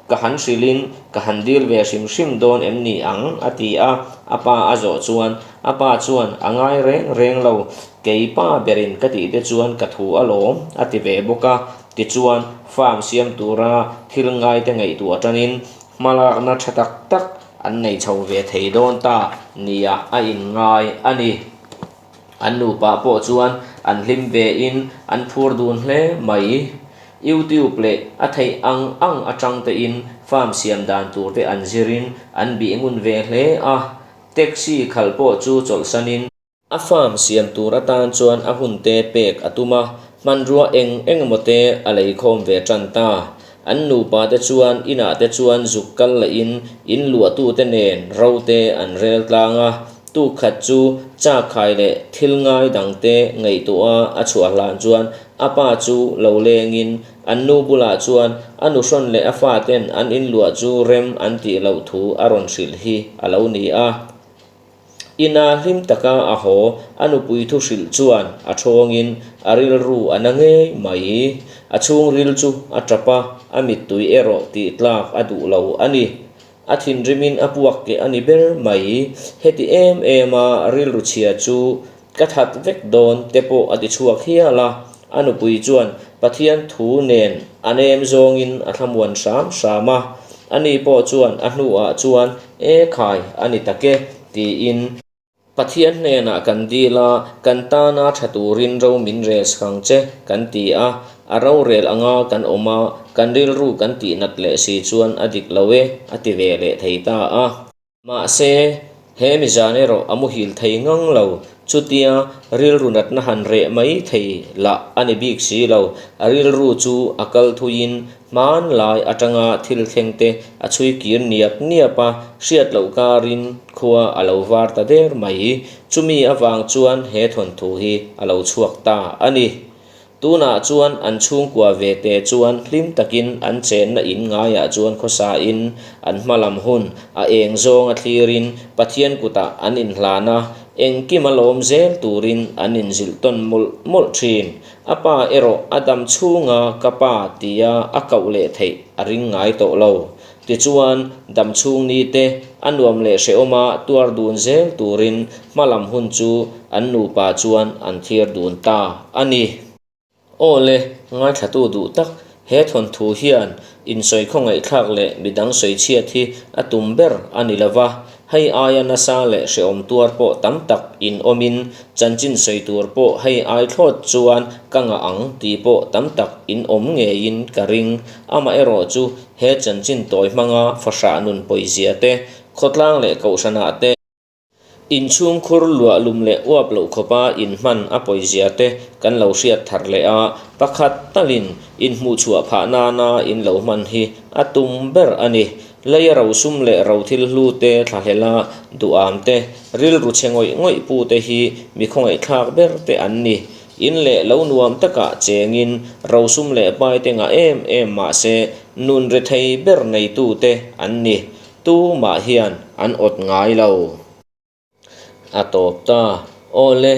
Ka han hrilhin ka han dil ve hrim hrim dawn em ni ang? a ti a, a pa a zawh chuan a pa chuan a ngai reng reng lo, kei pa berin ka tih te chuan ka thu alawm a ti ve bawk a, tichuan farm siam tura thil ngaite ngaihtuah tanin hmalakna tha tak tak an nei chho ve thei dawn ta niah a inngai a ni. An nupa pawh chuan an hlim ve in an phur dun hle mai. YouTube leh a theih ang ang atang te in farm siam dan tur te an zir in an bih ngun ve hle a. Taxi khalh pawh chu chawlhsan in. A farm siam tur atan chuan a hun te pek a tum a, hmanrua eng eng emaw te a lei khawm ve tan ta. An nupa te chuan inah te chuan zuk kal leh in in luahtu te nen ro te an rel tlang a, tuk khat chu chak khai leh thil ngai dang te ngaihtuah a chhuah hlan chuan a pa chu lo leng in an nu bulah chuan a nuhrawn leh a fa ten an in luah chu rem an tih loh thu a rawn hrilh hi a lo ni a. Ina hlim taka a haw a nupui thu hrilh chuan a thawngin a rilru a na ngei mai. A chhungril chu a tap a, a mittui erawh tih tlak a duh lo a ni. A thinrimin a puak keh a ni ber mai. Heti em em a rilru chhia chu ka that vek dawn te pawh a ti chhuak hial a. A nupui chuan Pathian thu nen a nem zawngin a thlamuan hram hram a. Ani pawh chuan a hnuah chuan E khai, a ni tak e, tiin. Pathian hnenah kan dil a, kan tana tha turin ro min rel sak ang che, kan ti a. A rorel anga kan awm a, kan rilru kan tihnat leh si chuan a dik lo e, a ti ve leh thei ta a. Mahse, he mizan erawh a muhil thei ngang lo. Chutia rilru natna han reh mai thei lah a ni bik si lo. A rilru chu a kal thuiin hmanlai atanga thil thleng te a chhui kir niap niap a, hriat loh karin khua a lo var ta der mai. Chumi avang chuan he thawnthu hi a lo chhuak ta a ni. Tunah chuan an chhungkua ve te chuan hlim takin an chenna in ngaiah chuan khawsain an hma lam hun a eng zawnga thlirin Pathian kutah an inhlan a, engkim a lawm zel turin an inzilh tawn mawlh mawlh thin. A pa erawh a dam chhunga ka pa tia a koh leh theih a ring ngai tawh lo. Tichuan, dam chhung ni te a nuam leh hrehawma tuar dun zel turin hma lam hun chu an nupa chuan an thlir dun ta a ni. Aw le, ngaithlatu duh tak, he thawnthu hian insawi khawngaihthlak leh midang sawichhiat hi a tum ber a ni lo va, hei aia nasa leh hrehawm tuar pawh tam tak in awmin chanchin sawi tur pawh hei ai thlawt chuan ka ngah ang tih pawh tam tak in awm ngeiin ka ring. Amaherawhchu He chanchin tawi hmanga fahrah nun pawizia te, khawtlang leh kohhranah te, inchhungkhur luah lum leh uap loh khawpa inhman a pawizia te kan lo hriat thar leh a, pakhat talin inhmuhchhuah phah nana in lo hman hi a tum ber a ni. Leia rosum leh rothil hlu te thlahlela duham te, rilru chhe ngawih ngawih pu te hi mi khawngaihthlak ber te an ni. In leh lo nuam takah chengin rosum leh paite ngah em em mah se nun rethei ber neitute an ni. Tumah hian an awt ngai lo. A tawp ta. Aw le,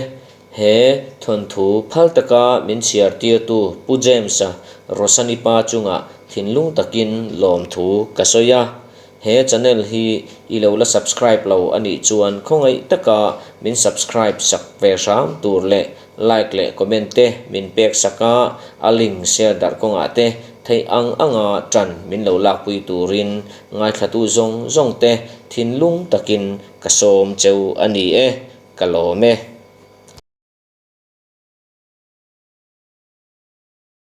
he thawnthu phal taka min chhiar tirtu Pu James-a Rosani pa chungah thinlung takin lawmthu ka sawi a. He channel hi i lo la subscribe lo a nih chuan khawngaih taka min subscribe sak ve hram tur leh like leh comment te min pek sak a, a link share darh kawngah te theih ang anga tan min lo lakpui turin ngaithlatu zawng zawng te thinlung takin ka sawm cheu a ni e, ka lawm e.